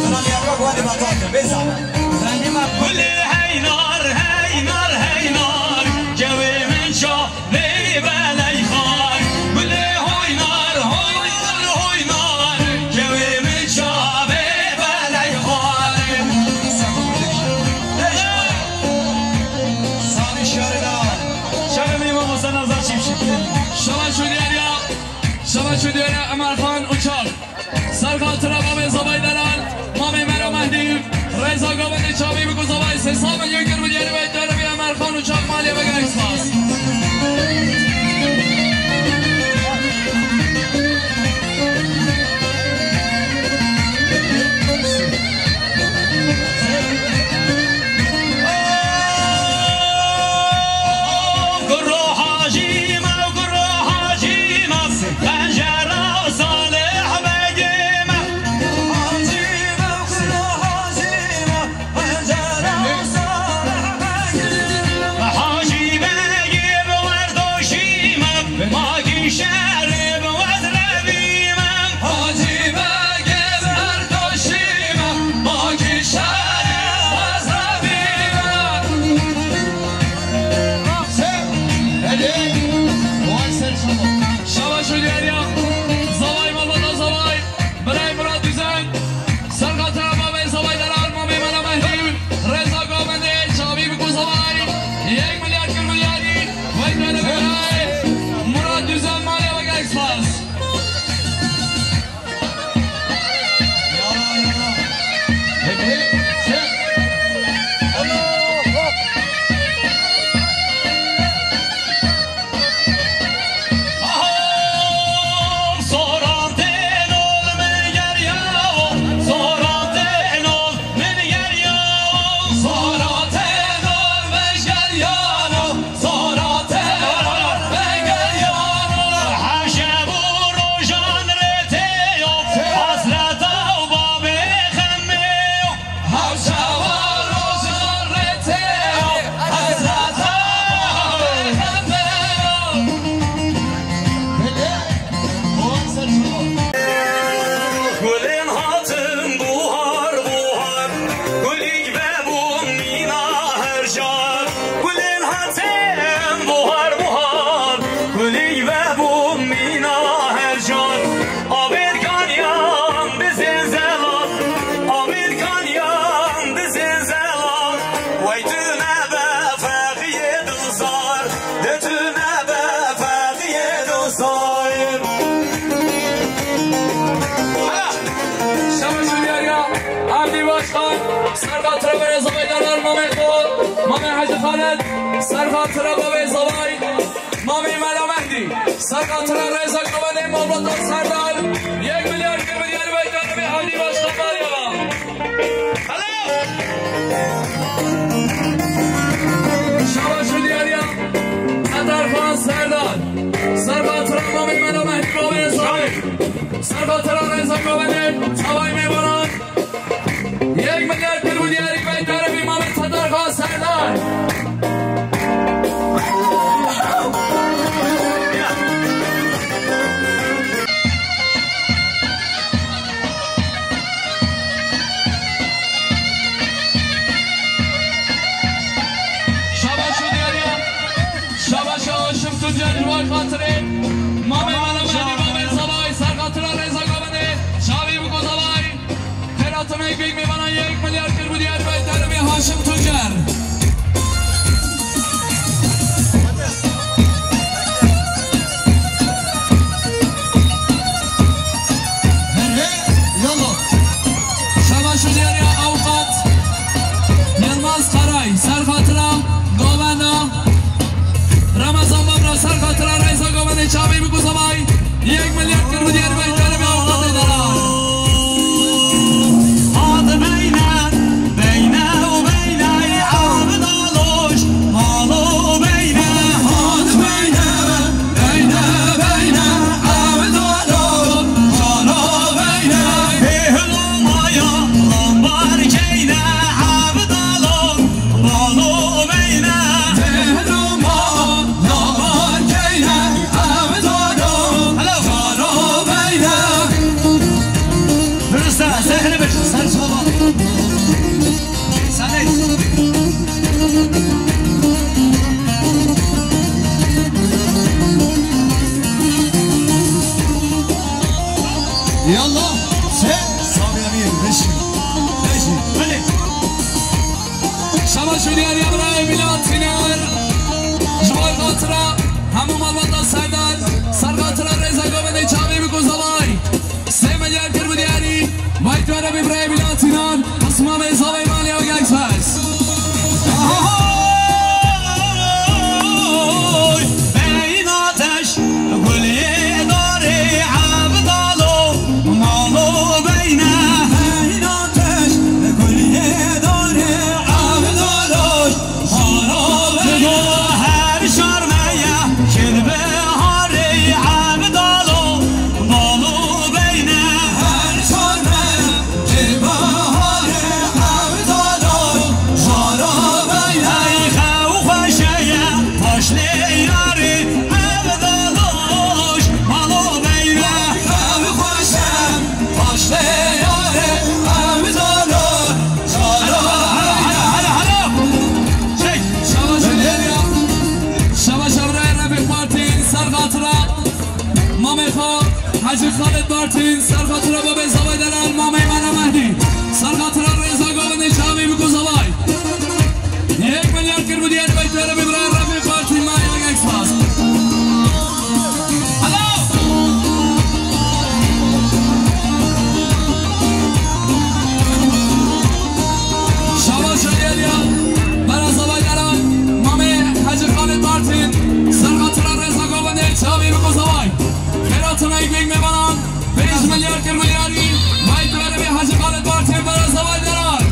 Zina nîveka guhende betal kir, bê zahmet. Zengî me. Gulê heynar, heynar, heynar, cewê min şa. Vê beley xar, gulê hoynar, hoynar, hoynar, cewê min çavê beley xar. Şevê min mamoste Nazar Çîpçî. Şeva şûdiyariya, şeva şûdiyariya Emer Xan Uçak. Ser xatira Mamê Zavay Delal, Mamê Mela Mehdî, rêza gavendê çavî biku Zavay sê sed milyon kir milyarî ve derevî Emer Xan Uçak maliye ve gerek spas. Gurro Hacî me, gurro Hacî me, Xenjera Salih Begê me. Hacî me, gurro Hacî me, Xenjera Salih Begê me. Hacî Begê bi werdoşî me, magî şerê bi wezrevî me. Hacî Begê bi werdoşî me, magî şerê bi wezrevî me. Şeva şûdiyariya, Zavay Mehmet Zavay, Birayê Murat Düzen, ser xatira Mamê Zavay Delal, Mamê Mela Mehdî, rêza gavendê çavî biku Zavay, yek milyar kir milyarî, vay dene Birayê Murat Düzen maliye ve gerek spas. Gulên hatin buhar buhar, gulîk vebûn mîna her car. Gulên hatin buhar buhar, gulîk vebûn mîna her car. Avêt kaniyan dizên zelal, avêt kaniyan dizên zelal. Wey tu nebe feqiyê duzar, de tu nebe feqiyê duzar. Şeva şûdiyariya Evdî Başkan, ser xatira berê Zavay Delal, Mamê Xol, Mamê Hecî Xalid, ser xatira bavê Zavay. Mamê Mela Mehdî, ser xatira rêza gavendê malbata Serdar, yek milyar kir milyar vey derevî Evdî Başkan maliye ve. Hello! Şeva şûdiyariya Setarxan Serdar, ser xatira Mamê Mela Mehdî bavê Zavay, ser xatira rêza gavendê çavay mêvanan. Yek milyar kir milyarî vey derevî Mamê Setarxan Serdar. Şabaş û diyariya, şabaş Haşim Tuncer ji vay xatirê. Mamê Mela Mehdî, Mamê Zavay, ser xatira rêza gavendê, çavî biko Zavay. Xêratinê geyî mêvanan yek milyar kir bû diyar vey derevê Haşim Tuncer. Şabaş û diyariya avukat Yilmaz Karay, ser xatira govenda Ramazan Babra, ser xatira rêza govendê çavê biko Zavay. Yek milyar kir bû diyar vey derevê avukatê delal. Hat beyne, beyne û beyne Yallah, se, Sabî Emîr, beşî, beşî. Hadi. Şaba şûniyariya birayê Mîlan Tînar. Ji bo xatira hemû malbata Serdar, ser xatira rêza govendê çavê biko zavay. Sê milyar kir bi diyarî, vay tu erebê birayê Mîlan Tînar, qisma me zavay maliya Gexpres. Oy, beyin ateş, gul yê darê Evdalo, malo beyne. Beyin ateş, gul yê darê Evdalo, malo beyne. Her şarmeye, kil biharê Evdalo, malo beyne. Her şarmeye, kil biharê Evdalo, malo beyne. Ey xew xweşeye, paşlê yarê Evdaloş, malo beyne. Xew xweşe, paşlê yarê Evdaloş, malo beyne. Halo, halo, halo, halo. Şey, şabaş, şabaş, şabaş, Refik Partî, ser xatira. Mamê xwe Hecî Xalid Bartîn, ser xatira babê zavay delal, mamê me ne Mehdî. Ser xatira rêza govendê çavê biko zavay. Yek milyar kir bi diyar vay tu erebê birayê Refik Bartîn, maliya Gexpres. Hello! Şabaş şair ya, bera zavay delal, mamê Hecî Xalid Bartîn, ser xatira rêza govendê çavê biko zavay. Xêr hatin ey bêg mêvanan, pênc milyar kir milyarî, vay tu erebê Hecî Xalid Bartîn, bera zavay delal.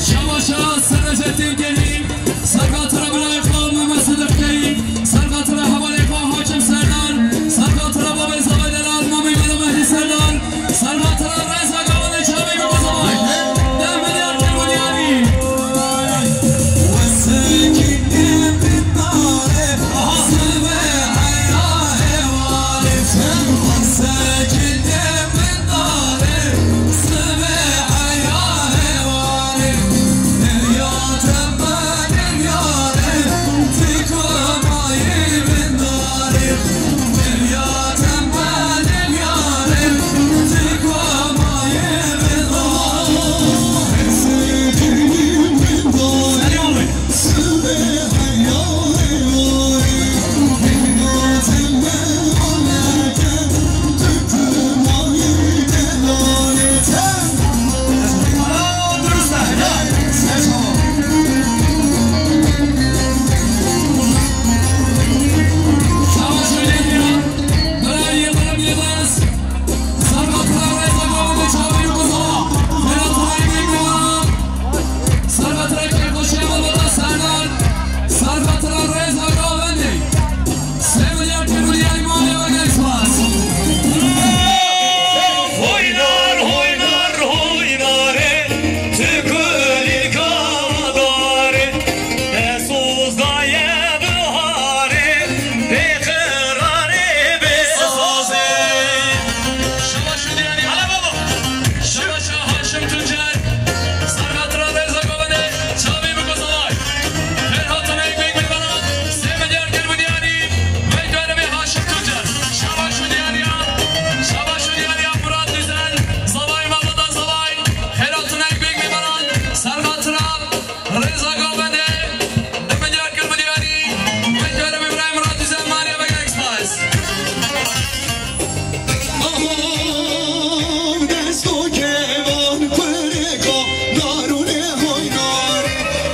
Şabaşa Serejettin Kehî, ser xatira birayê xwe Mehmet Sidiq Kehî, ser xatira hevalê xwe Hakim Serdar, ser xatira babê zavay delal Mamê Melo Mehdî Serdar, ser xatira rêza govendê çavê biko zavay. Deh milyar kir bi diyarî. Ser xatira kêfxweşiya malbata Serdar, ser xatira rêza govendê. Sê milyar kir milyarî maliya we gelek spas. Hoynar, hoynar, hoynarê, tu kulîlka darê. Te soz daye biharê, bê qirarê, bê sazê. Şabaş û diyarî. Hala baba. Şabaş û Haşim Tuncer. Ser xatira rêza govendê, çavê biko zavay. Xêr hatin ey bêg mêvanan, sê milyar kir bi diyarî, vay tu erebê Haşim Tuncer. Şabaş û diyariya, şabaş û diyariya Murat Düzen, zavay malbata zavay. Xêr hatin ey bêg mêvanan, ser xatira rêza govendê, du milyar kir bi diyarî, vay tu erebê birayê Murat Düzen, maliya we gelek spas. Aha, desto kevan pirêka, narûnê hoynar,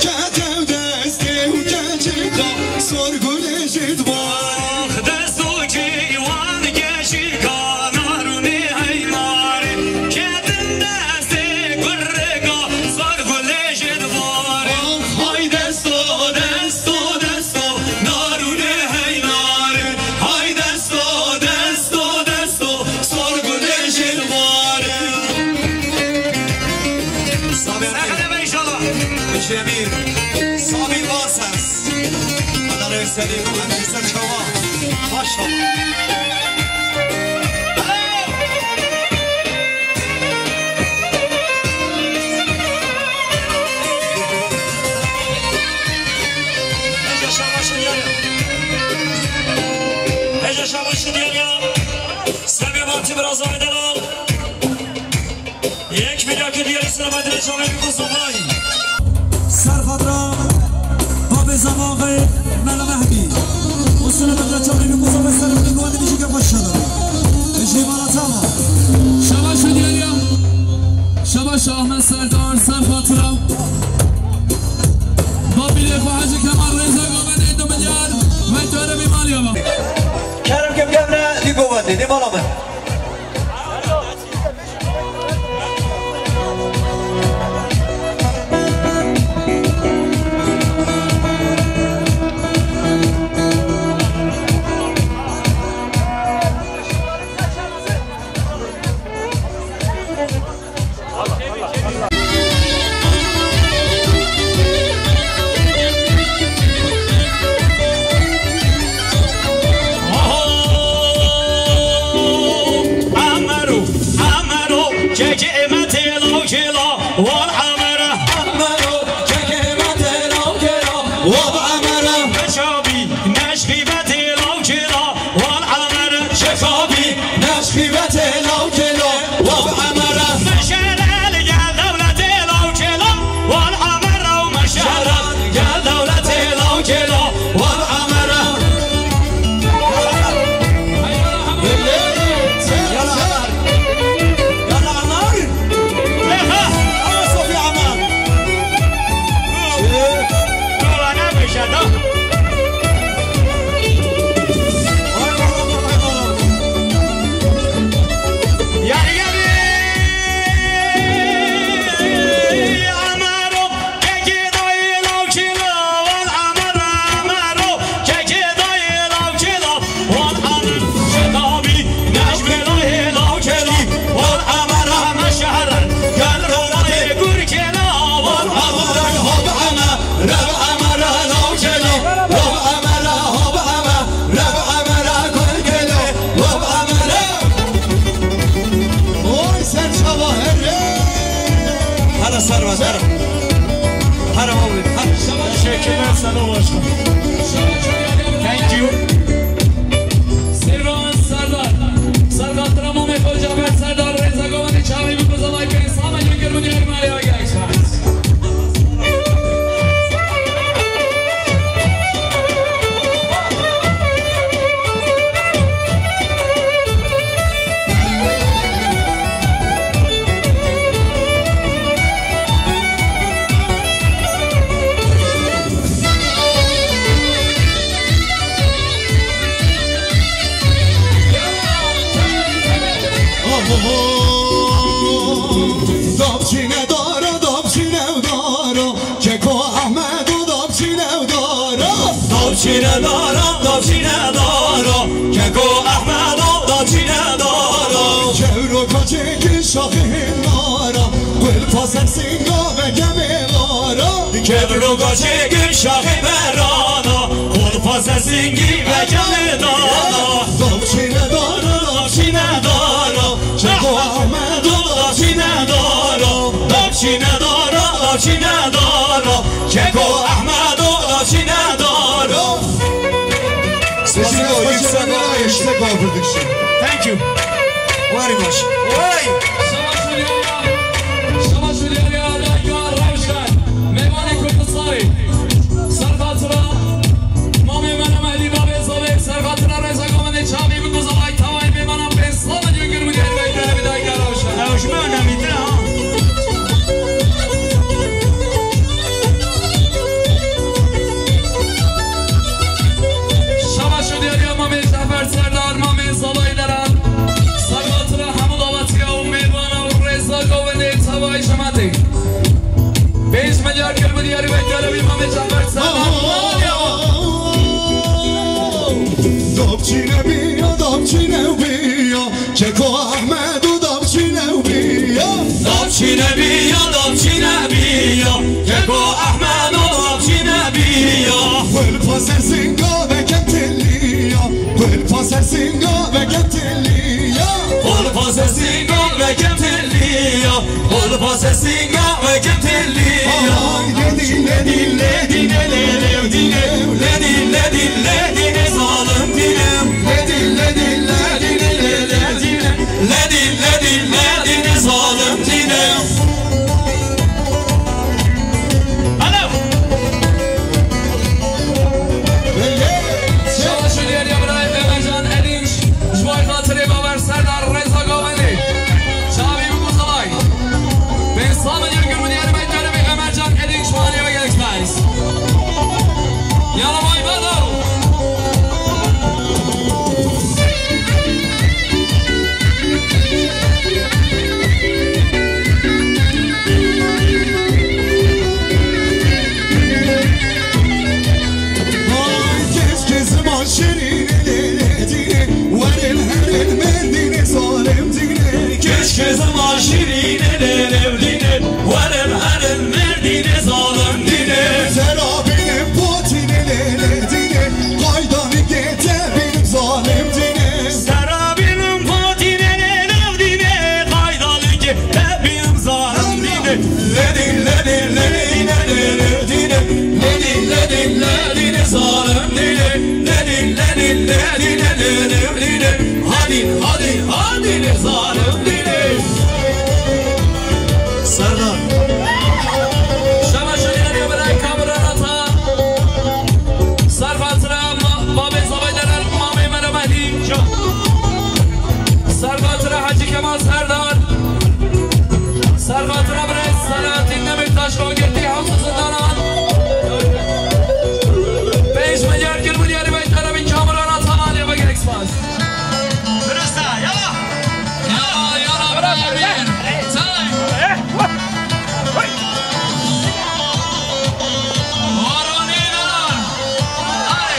ketew destê û keçika, sor gulê ji dibare. Ax, desto kevan keçika, narûnê heynarê, ketin destê kurreka, sor gulê ji dibare. Ax, hay desto, desto, desto, narûnê heynarê, hay desto, desto, desto, sor gulê ji dibare. Sabî Emîr. Serhede be inşallah. Cemîl. Sabî Varses. Adare Selim, Emîr Serçava. Maşallah. Hece şabaşın yeri. Hece şabaşın yeri. Semê Batî biraz aydın al. Yek milyar kediye sırma direce ve bir kuzulay. Ser xatra babê zamaxê Mela Mehdî. Usine bedre çavê bir kuzulay ser bir kuvveti bir şike başladı. Ejî bana tamam. Şabaş Hüdiyarya. Şabaş Ahmet Serdar, ser xatra. Babîlê xwe Hecî Kemal Rêza Govendê du milyar ve töre bir maliye bak. Kerem ke bikevne di govendê, di mala me. Amaro, Amaro, kekê me têla û kêla, wal Amara. Amaro, kekê me têla û kêla, wal Amara. Neşabî, neşbî me têla û kêla, wal Amara. Şekabî, neşbî me têla û kêla, wal Amara. Meşere li gel dewletê law kêla, wal Amara û meşere. Gel dewletê law kêla, wal Amara. Yalla Amar. Yalla Amar. Leha. Ama Sofi Amar. Kola ne meşe da. Vay, vay, vay, vay, vay. Yari, yari. Amaro. Kekê dayê law kêla, wal Amara, Amaro. Kekê dayê law kêla, wal Amara. Şekabî, neşbê dayê law kêla, wal Amara. Me şehre, gel ronatê gur kêla, wal Amara. Hab Amara, Rab Amara law kêla, Rab Amara, hab Amara, Rab Amara gur kêla, wal Amara. Oy, ser çava here. Hara Servet, hara. Hara oğlum, hara. Teşekkürler, sağ ol başkanım. Thank you. Sêvan Serdar. Serdar Tramamê Xocabet Serdar Rêza Govendê çavê bi kuzavay pênc sala yekir bi diyar Maria Gexta. Dapçîne dara, dapçîne dara, Keko Ahmedo dapçîne dara. Dapçîne dara, dapçîne dara, Keko Ahmedo dapçîne dara. Kevro kaçê ki şaxê nara, Kulpa ser singa ve kemê dara. Kevro kaçê ki şaxê berana, Kulpa ser singi ve kemê dara. Dapçîne dara, dapçîne dara, Keko Ahmedo dapçîne dara. Dapçîne dara, dapçîne dara, Keko Ahmedo dapçîne dara. Sesini o yüksek, yüksek aldık şimdi. Thank you. Very much. Vay. Şabaş Hülya'ya, Şabaş Hülya'ya, Rayka Rewşen, Mêvanê Kurdistanê. Serxatira Mamê me Mehdi Babê Zalê, serxatira Rêza Govendê çavê bi kuzavay tawayê mêvanan pênc sala Cihangir Budiyar Bey, dere bi dayika Rewşen. Rewşen önemli ha. Şabaş û diyariya Mamê Cafer Serdar, Mamê Zalay Deran, serxatira hemû dawetiya û mêvana û Rêza Govendê tevayê şematê. Pênc milyar kir bi diyarî ve keremî Mamê Cafer Serdar. Dapçîne biya, dapçîne biya, Keko Ahmedo dapçîne biya. Dapçîne biya, dapçîne biya, Keko Ahmedo dapçîne biya. Kulpa ser singa ve kemtiliya, Kul Singa weke tellî ya. Ay, ledî, ledî, ledî, le, le, le, dîne. Ledî, ledî, ledî, ne zalim dîne. Ledî, ledî, ledî, ne, le, le, dîne. Ledî, ledî, ledî, ne zalim dîne. Alo. Şabaş û diyar ya birayê Emercan Edînç. Ji bo xatirê Bawer Serdar Reza Govendê. Çavî biku zilay. Pênc sal milyar kir milyar me keremê Emercan Edînç Maliye ve gelek spas. Yala bay bado. Vay, keşke ziman şirîn lê lê dîne, werin herin merdîne zalim dîne. Keşke ziman şirîn lê lê dîne, werin herin merdîne zalim dîne. Serabînim potîne lê lê dîne, qaydanî kê te bînim zalim dîne. Serabînim potîne lê lê dîne, qaydanî kê te bînim zalim dîne. Ledî, ledî, ledî, ledî, ledî, ledî, ledî, ledî, ne zalim dîne. Ledî, ledî, ledî, ledî, ledî, ledî. Hadî, hadî, hadî, ne zalim dîne. Serdar. Şabaş û diyar ya birayê Kamuran Ata. Ser xatira ma-, babê Zavaydaran, mamê Mela Mehdî. Ser xatira Hecî Kemal Serdar. Ser xatira birayê Selahattin Demirtaş, ragirtî Hewsa Zindanan. Pênc milyar kir milyarî beşdara bin Kamuran Ata Maliye ve gelek spas. Durust ha, yala. Yala, yala, bravo, bir. Say. Harun Eydaran. Ay.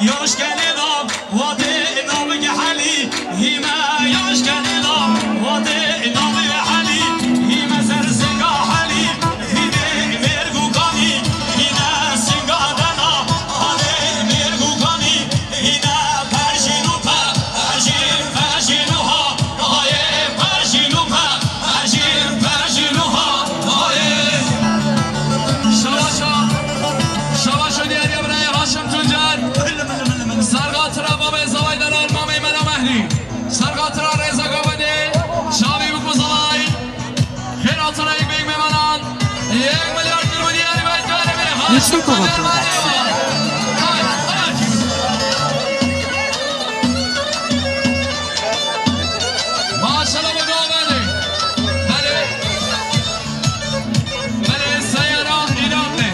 Yaş geldi da, vade da, bir gehali, hime yaş geldi da, vade da, bir gehali, hime ser singa hali, hime mergu kani, hime singa dana, hale mergu kani. Hîne perjîn û pe-, perjîn, perjîn û ha, hayê, perjîn û pe-, perjîn, perjîn û ha, hayê. Şabaşa, şabaşa diyar ya birayê Haşim Tuncer. Ser xatira babê Zavaydaran, mamê Mela Mehdî. Ser xatira Reza Govendê, çavî biku zilay. Xêr hatira yek bêg mêvanan. Yek milyar kir milyar ve dare ve. Nişte kova production. Maşallah, bu da belê. Belê. Belê, seyara înan me.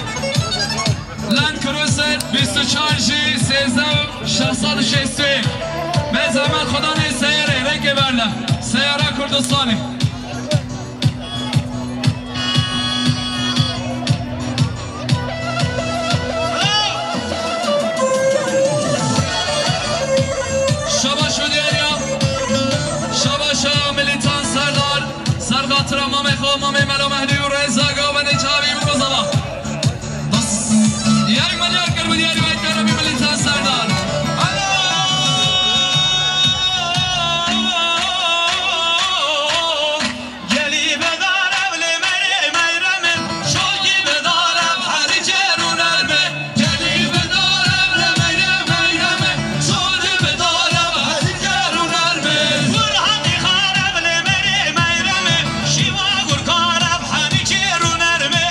Land Cruiser bîst û çar jî sêzdeh û şeş sed û şêst û yek. Be zehmet Xudanê seyarê rêkê berde. Seyara Kurdistanê. Şabaş û diyariya. Şabaşa Militan Serdar. Ser xatira mamê xwe, mamê Melo Mehdî û Reza Govendê çavî biku zava. Yarım milyar kırmızı yarım ekranı bir Militan Serdar. Alo! Gelî bedar ev lê merê meyremê, şokî bedar ev herî çêr û nermê. Gelî bedar ev lê merê meyremê, şokî bedar ev herî çêr û nermê. Gur heqî xar ev lê merê meyremê, şîva gur kar ev herî çêr û nermê.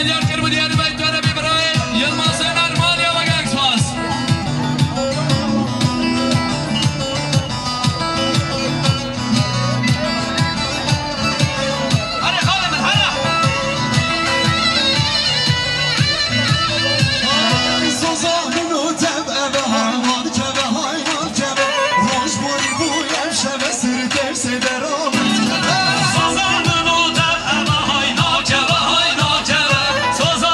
Diyar kir bi diyar bey tore bi birayê Yilmazê Nermaniya ve gelek spas. Hadi xalê min, hadi. Soza min û tev eve hayman keve, hayman keve. Roj borî bû ev şeve sir tersê dera min keve. Soza min û tev eve hayna keve, hayna keve. Soza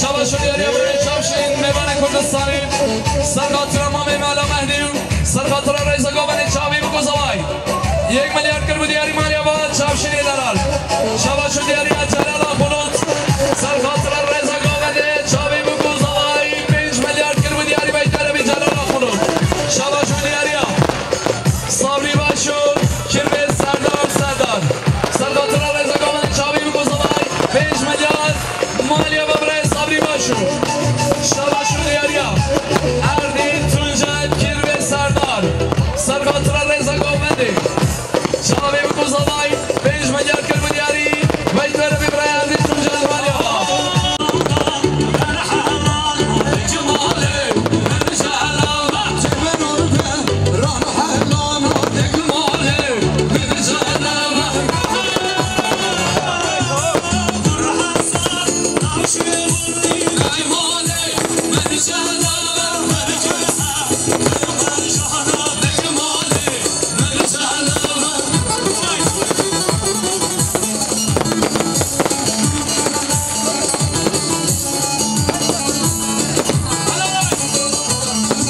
Şabaş û diyariya birê Çavşîn, mêvanê Kurdistanê. Ser xatira Mamê Mela Mehdî û ser xatira rêza govendê Çavî Bikû Zavay. Yek milyar kir bû diyarî maliya va Çavşînê delal. Şabaş û diyariya Celal Axulut. Ser xatira rêza govendê Çavî Bikû Zavay. Pênc milyar kir bû diyarî Beyt Erebî Celal Axulut. Şabaş û diyariya. Sabrî Başû, Kirvê Serdar Serdar. Ser xatira rêza govendê Çavî Bikû Zavay, pênc milyar maliya va birayê Sabrî Başû. Şabaş û diyariya. Erdî Tuncel, Kirvê Serdar. Ser xatira rêza govendê Çavî Bikû Zavay, pênc milyar kir bû diyarî. Beyt Erebî birayê Erdî Tuncel maliya va.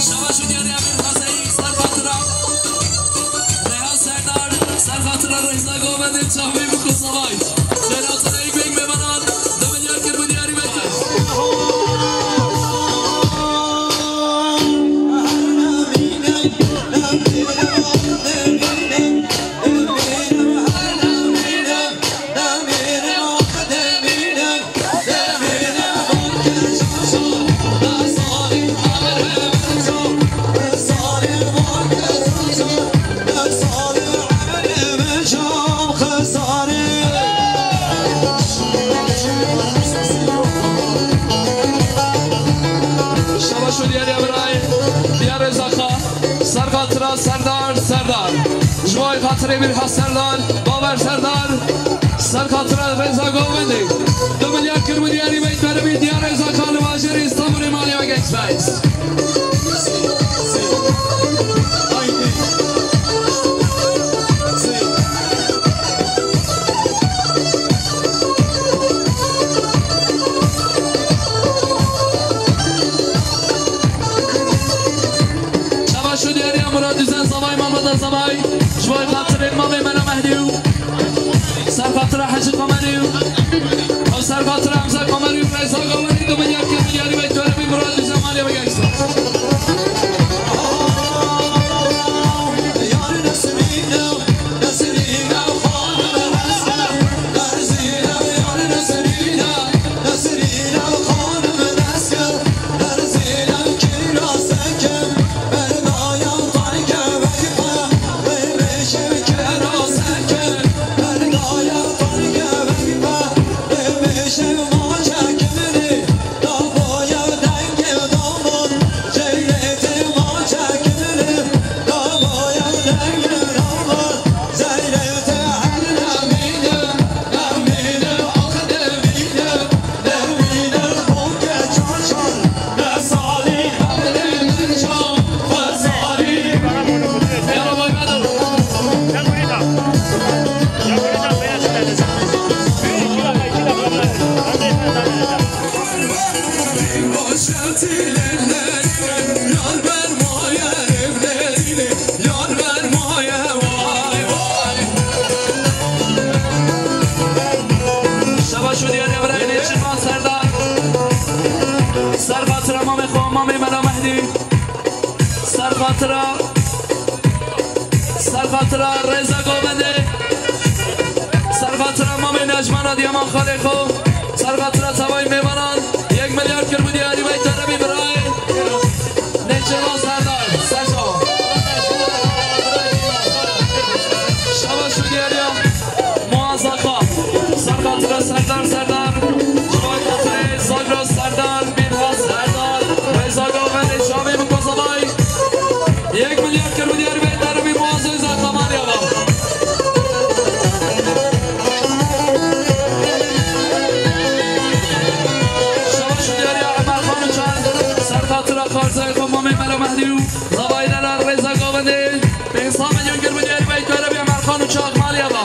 Şabaş û diyariya Mîr Xezeyî, ser xatira Reyhan Serdar, ser xatira rêza govendê Çavî Bikû Zavay. Selatun ey bêg mêvanan, du milyar kir bû diyarî Beyt Erebî. Şabaş û diyariya birayê, diyar rêza xwe. Ser xatira Serdar Serdar. Ji bo xatirê Mîrha Serdar, Bawer Serdar. Ser xatira rêza govendê. Du milyar kir bû diyarî Beyt Erebî, diyar rêza xwe li bajêrê Îstanbulê maliya we genç bes. Şabaş û diyariya Murad Düzen Zavay, Malbata Zavay, ji bo xatirê Mamê Mela Mehdî û ser xatira Hecî Qamerî û ew ser xatira Hemze Qamerî û rêza govendê du milyar kir bû diyarî Beyt Erebî Murad Düzen maliya we genç bes. Xatira, ser xatira Rêza Govendê, ser xatira Mamê Necmana Diyaman xalê xwe, ser xatira tevayî mêvanan, yek milyar kir bû diyarî vey terebî birayê. Nêçîrvan Serdar, ser çava. Şabaş û diyariya Muaz Axa, ser xatira Serdar Serdar, ji vay xatirê Zagros Serdar, Bîrha Serdar, Rêza Govendê çavê bi Kozavay. Yek milyar kir bû diyarî vey terebî Muaz Ozan Kamalya va. Şabaş û diyariya Emer Xan û Çand, ser xatira Xarzayê xwe Mamê Melo Mehdî û Zavayî Delal Rêza Govendê. Pênc sed milyon kir bû diyarî vey terebî Emer Xan û Çand Kamalya va.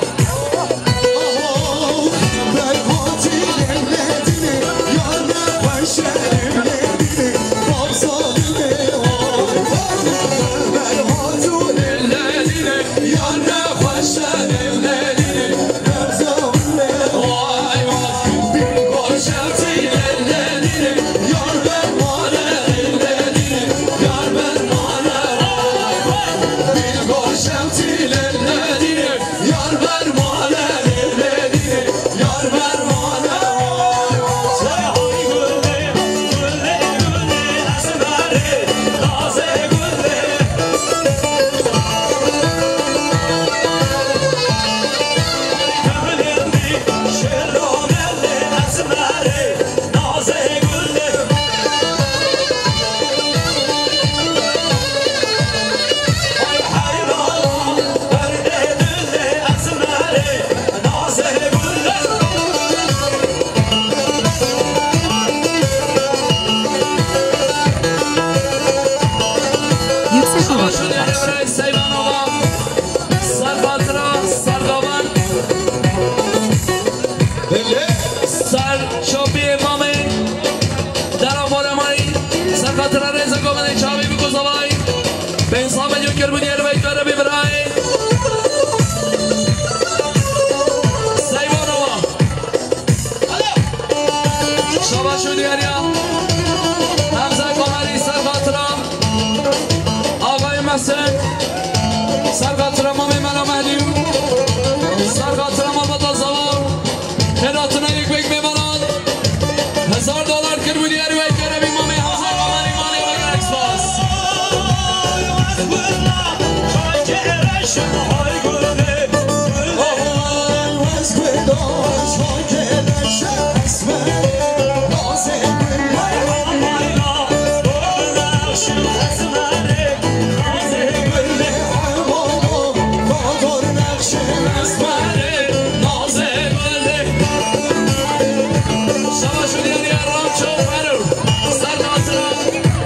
Yüksek hava telaşı. Seyranova, Serbatira, Sergavan. Ser çapiyê mamê, dera Moremayî, ser xatira Rêza Govendê çavê bi Kozavayî. Pênc sed milyon kir bû diyarî vey terebî birayê. Seyranova. Şabaş û diyariya Hemze Kamerî, ser xatira Axayê Mesin, ser xatira Mamê Mela Mehdî, ser xatira Malbata Zava, xêratina yek wek mêvanan, hezar dolar kir bû diyarî vey terebî Mamê Hemze Kamerî, malê we gelek spas.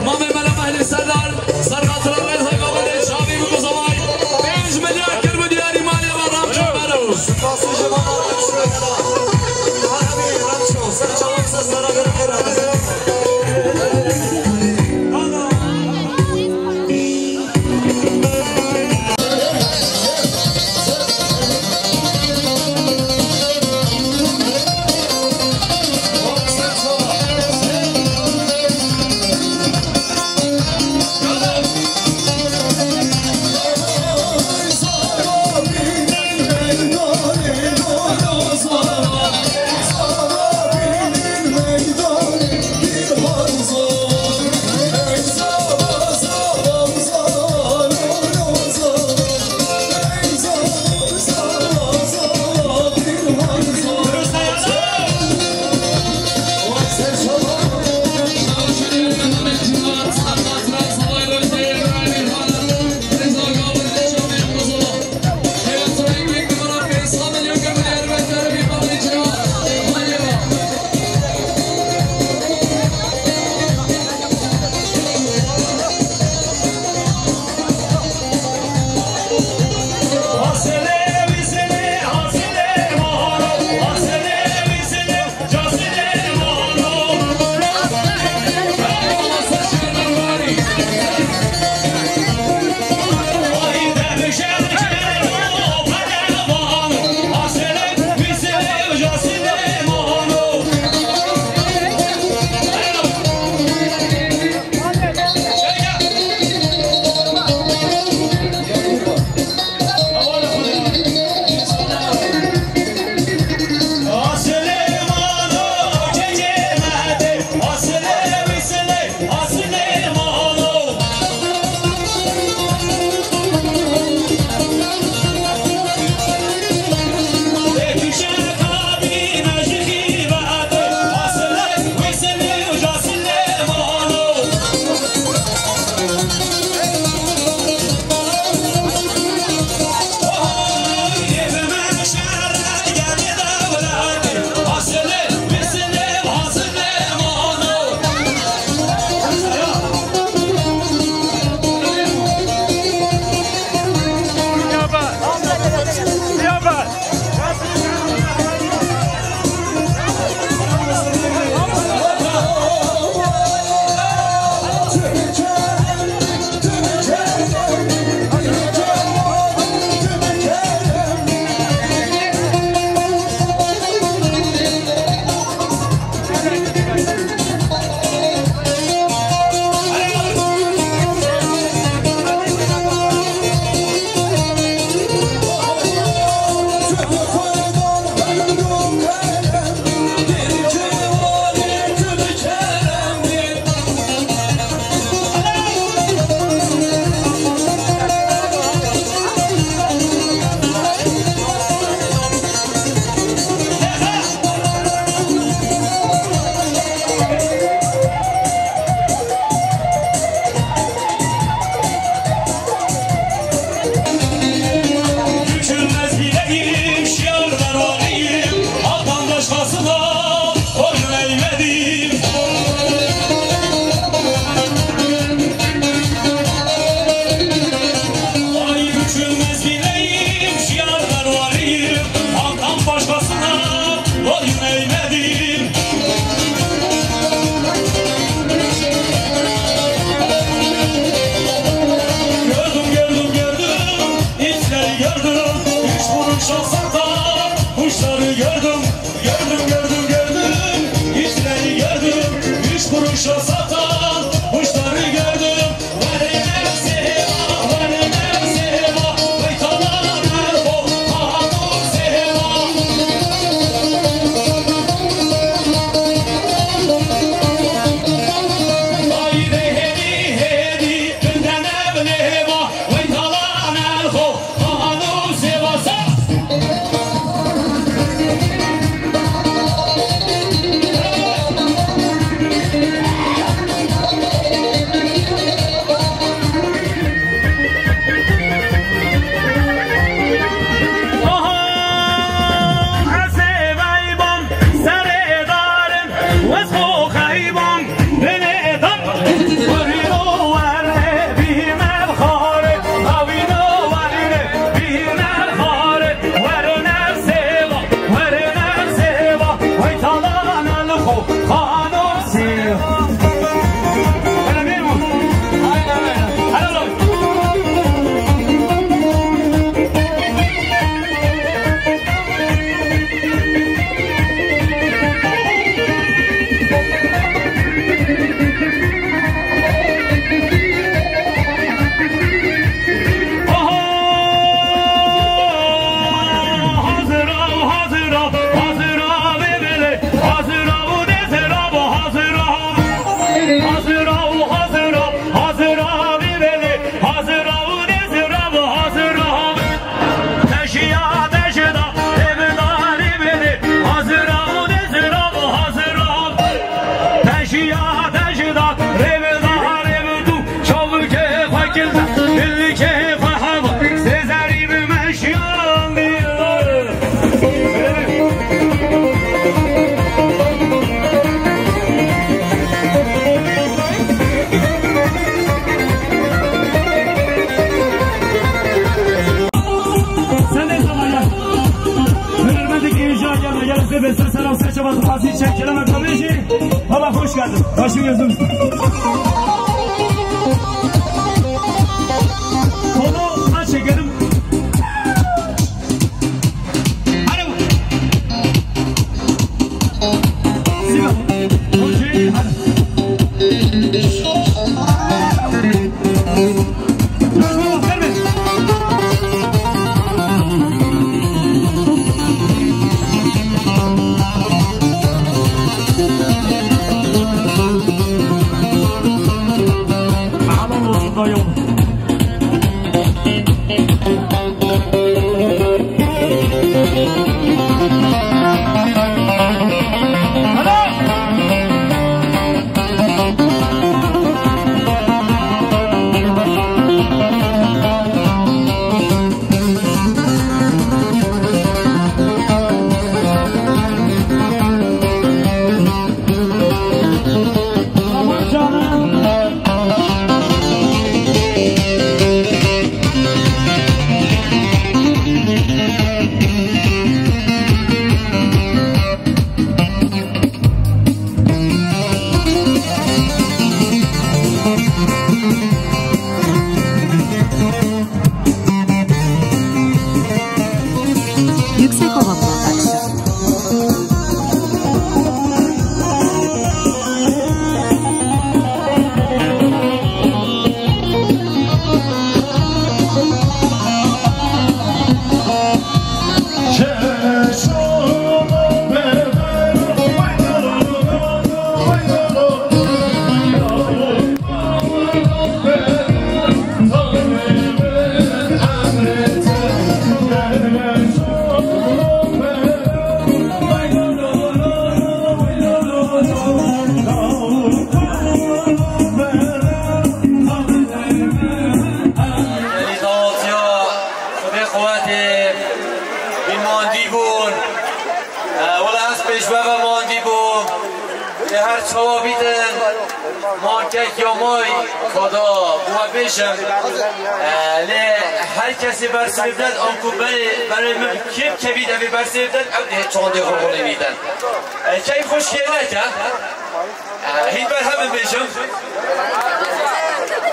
Mamê Mela Mehlî Serdar. Ser xatira Rêza Govendê çavî bi Kozavay, pênc milyar kir bû diyarî malê me Ramço Mero. Spasî ji bo Ramço Mero. Sen çaba tu pasi çek, kelime kabêjî. Baba, hoş geldin. Başım gözüm üstüne. Konu aç şekerim. Alo. Sinan. Okey, hadi. Yüksekova Production. Yanî daxwatiya Xwedê quwetê, wî mandî bûn. E, wela ez pêş we ve mandî bûm. Lê her çawa bîtin, mankek ya may kada, bi we bêjim. E, lê her kesê bersivê bidet, anku berê, berê min kêm kevît evê bersivê bidet, ew dihê çandê xwe xwelênîtin. E, keyf xweş kê neke. E, hîn ber hemin bêjim.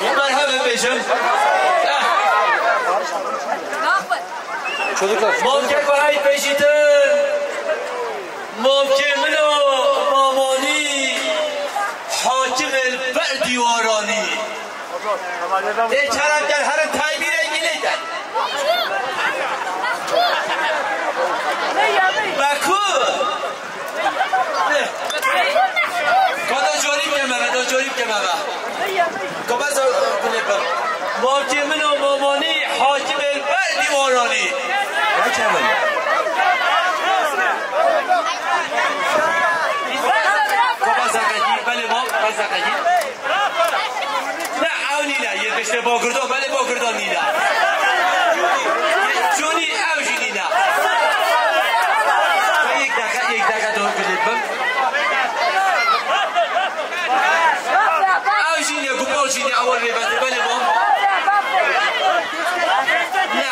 Hîn ber hemin bêjim. E. Çocuklar. Mamkek ve hey pêşîtin. Mamkê min o, Mamanî, hakimê li ber dîwaranî. Tê kerem ker herin taybî rengî lê ker. Beku. Ka da corî bike me ve, da corî bike me ve. Ka bes, e, gulê bim. Mamkê min o, Mamanî, hakimê li ber dîwaranî. Ka bes, e, belê mam, bes, e, Ne, ew nîne, yê piştê bagirdan, belê bagirdan nîne. Çûnî, ew jî nîne. Yek deqe, yek deqe, tu gulê bim. Ew jî nîne, gupal jî nîne, ew rêbetê, belê mam. Ne.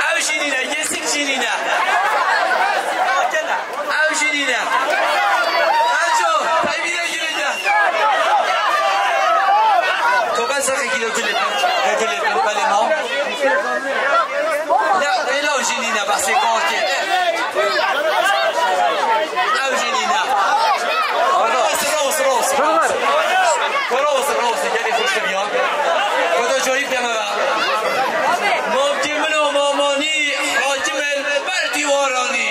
Ew jî nîne, yê sik jî nîne. Ew jî nîne. Erco, peybî de girêde. To ben zexekî de gulê bin. De gulê bin, belê mam. Ne, êla ew jî nîne, behsê karkê. Ew jî nîne. Ros, ros, ros, ros. Ros, ros, gelê xweş dibiya. Xweda carî bide me ve. Mamkê min o, Mamanî, hakimê li ber dîwaranî.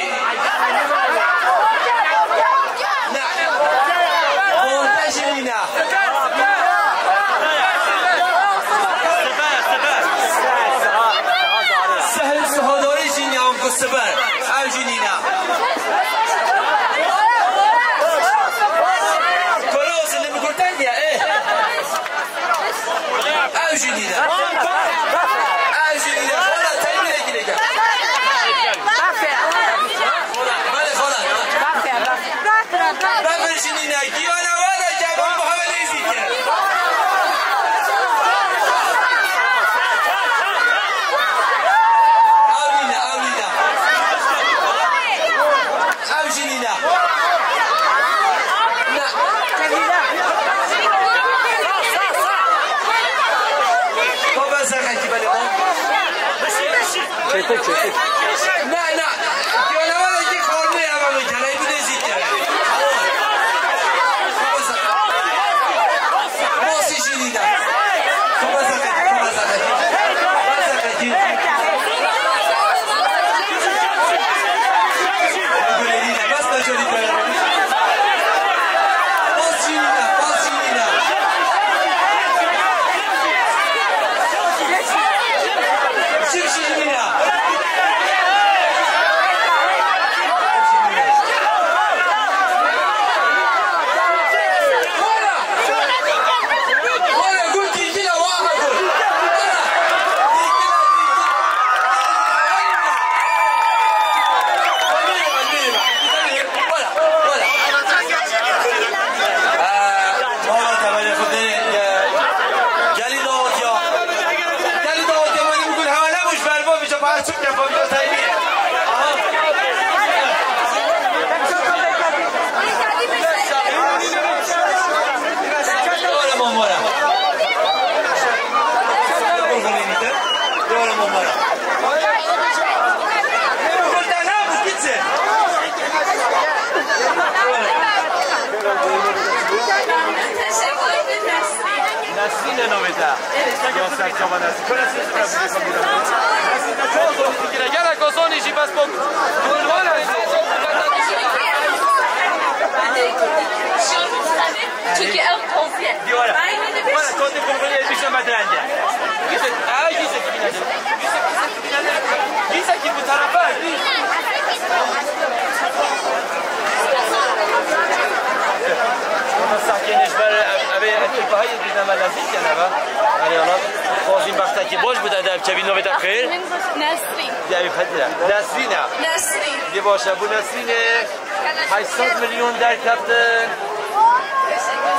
Ne. Bonte jî nîne. Sihil Suhadarî jî nîne, anku siber. Ew jî nîne. Koro, sindi bi kurtan diye, eh. Ew jî nîne. Ew jî nîne. Xala, teybîrekî lêke. Belê, xala. Bebir jî nîne. Giyana we de Cemal Muhammed Êzî kir. Ew nîne, ew nîne. Çetin, çetin. Ne, ne. Gönevere ki korne ya ben bir kere, bir de zikre. Mosi Jilida. Kuma sakati, kuma sakati. Kuma sakati. Bas bacari. Bas Jilida, bas Jilida. Gelî dawetiya. Gelî dawetiya, mani bikul hewa nebûş, berbo biçe, bahar çok yapamıyor, tabii. Aha. Wala mamora. Wala mamora. Kurtana bu gitsin. Teşekkür ederim. Nesrîn e navê te? Evet. Ya serçava Nesrîn. Kona siz bırakın. Çok zor fikir. Gel Kozoni jî bes bok. Çünkü ev tavsiye. Diwara. Diwara. Kozoni Kozoni elbise bedrenge. Gitsin. Aa, gitsin. Gitsin. Gitsin. Gitsin. Gitsin ki bu tarafa. Ama sakin, ji ber ev, ev ê ekîpa heye, dîna me lezîz kene be. Erê, Allah. Xwazîn bextekî baş bide, dev çevî navê te xêr. Nesrîn. Dê ev xetire. Nesrîn e. Nesrîn. Dê baş e, bu Nesrîn e. Heşt sed milyon derkeftin.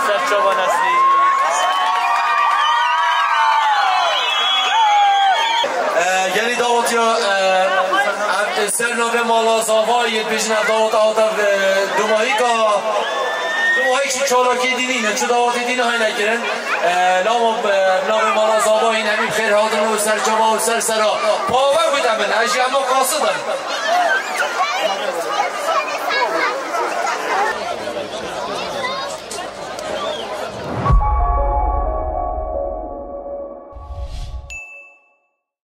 Serçava Nesrîn. E, gelî dawetiya, e, ev, ser navê Mala Zava yê dibêjin ev dawet hate, e, dumahîka, dumahîk ji çalakî dînî ne, çi dawetê dînî hayne kirin. E, lama, e, navê Mala Zava yîn hemî bi xêr hatin û serçava û ser sera. Pawe bide min, ez jî hema qasid im.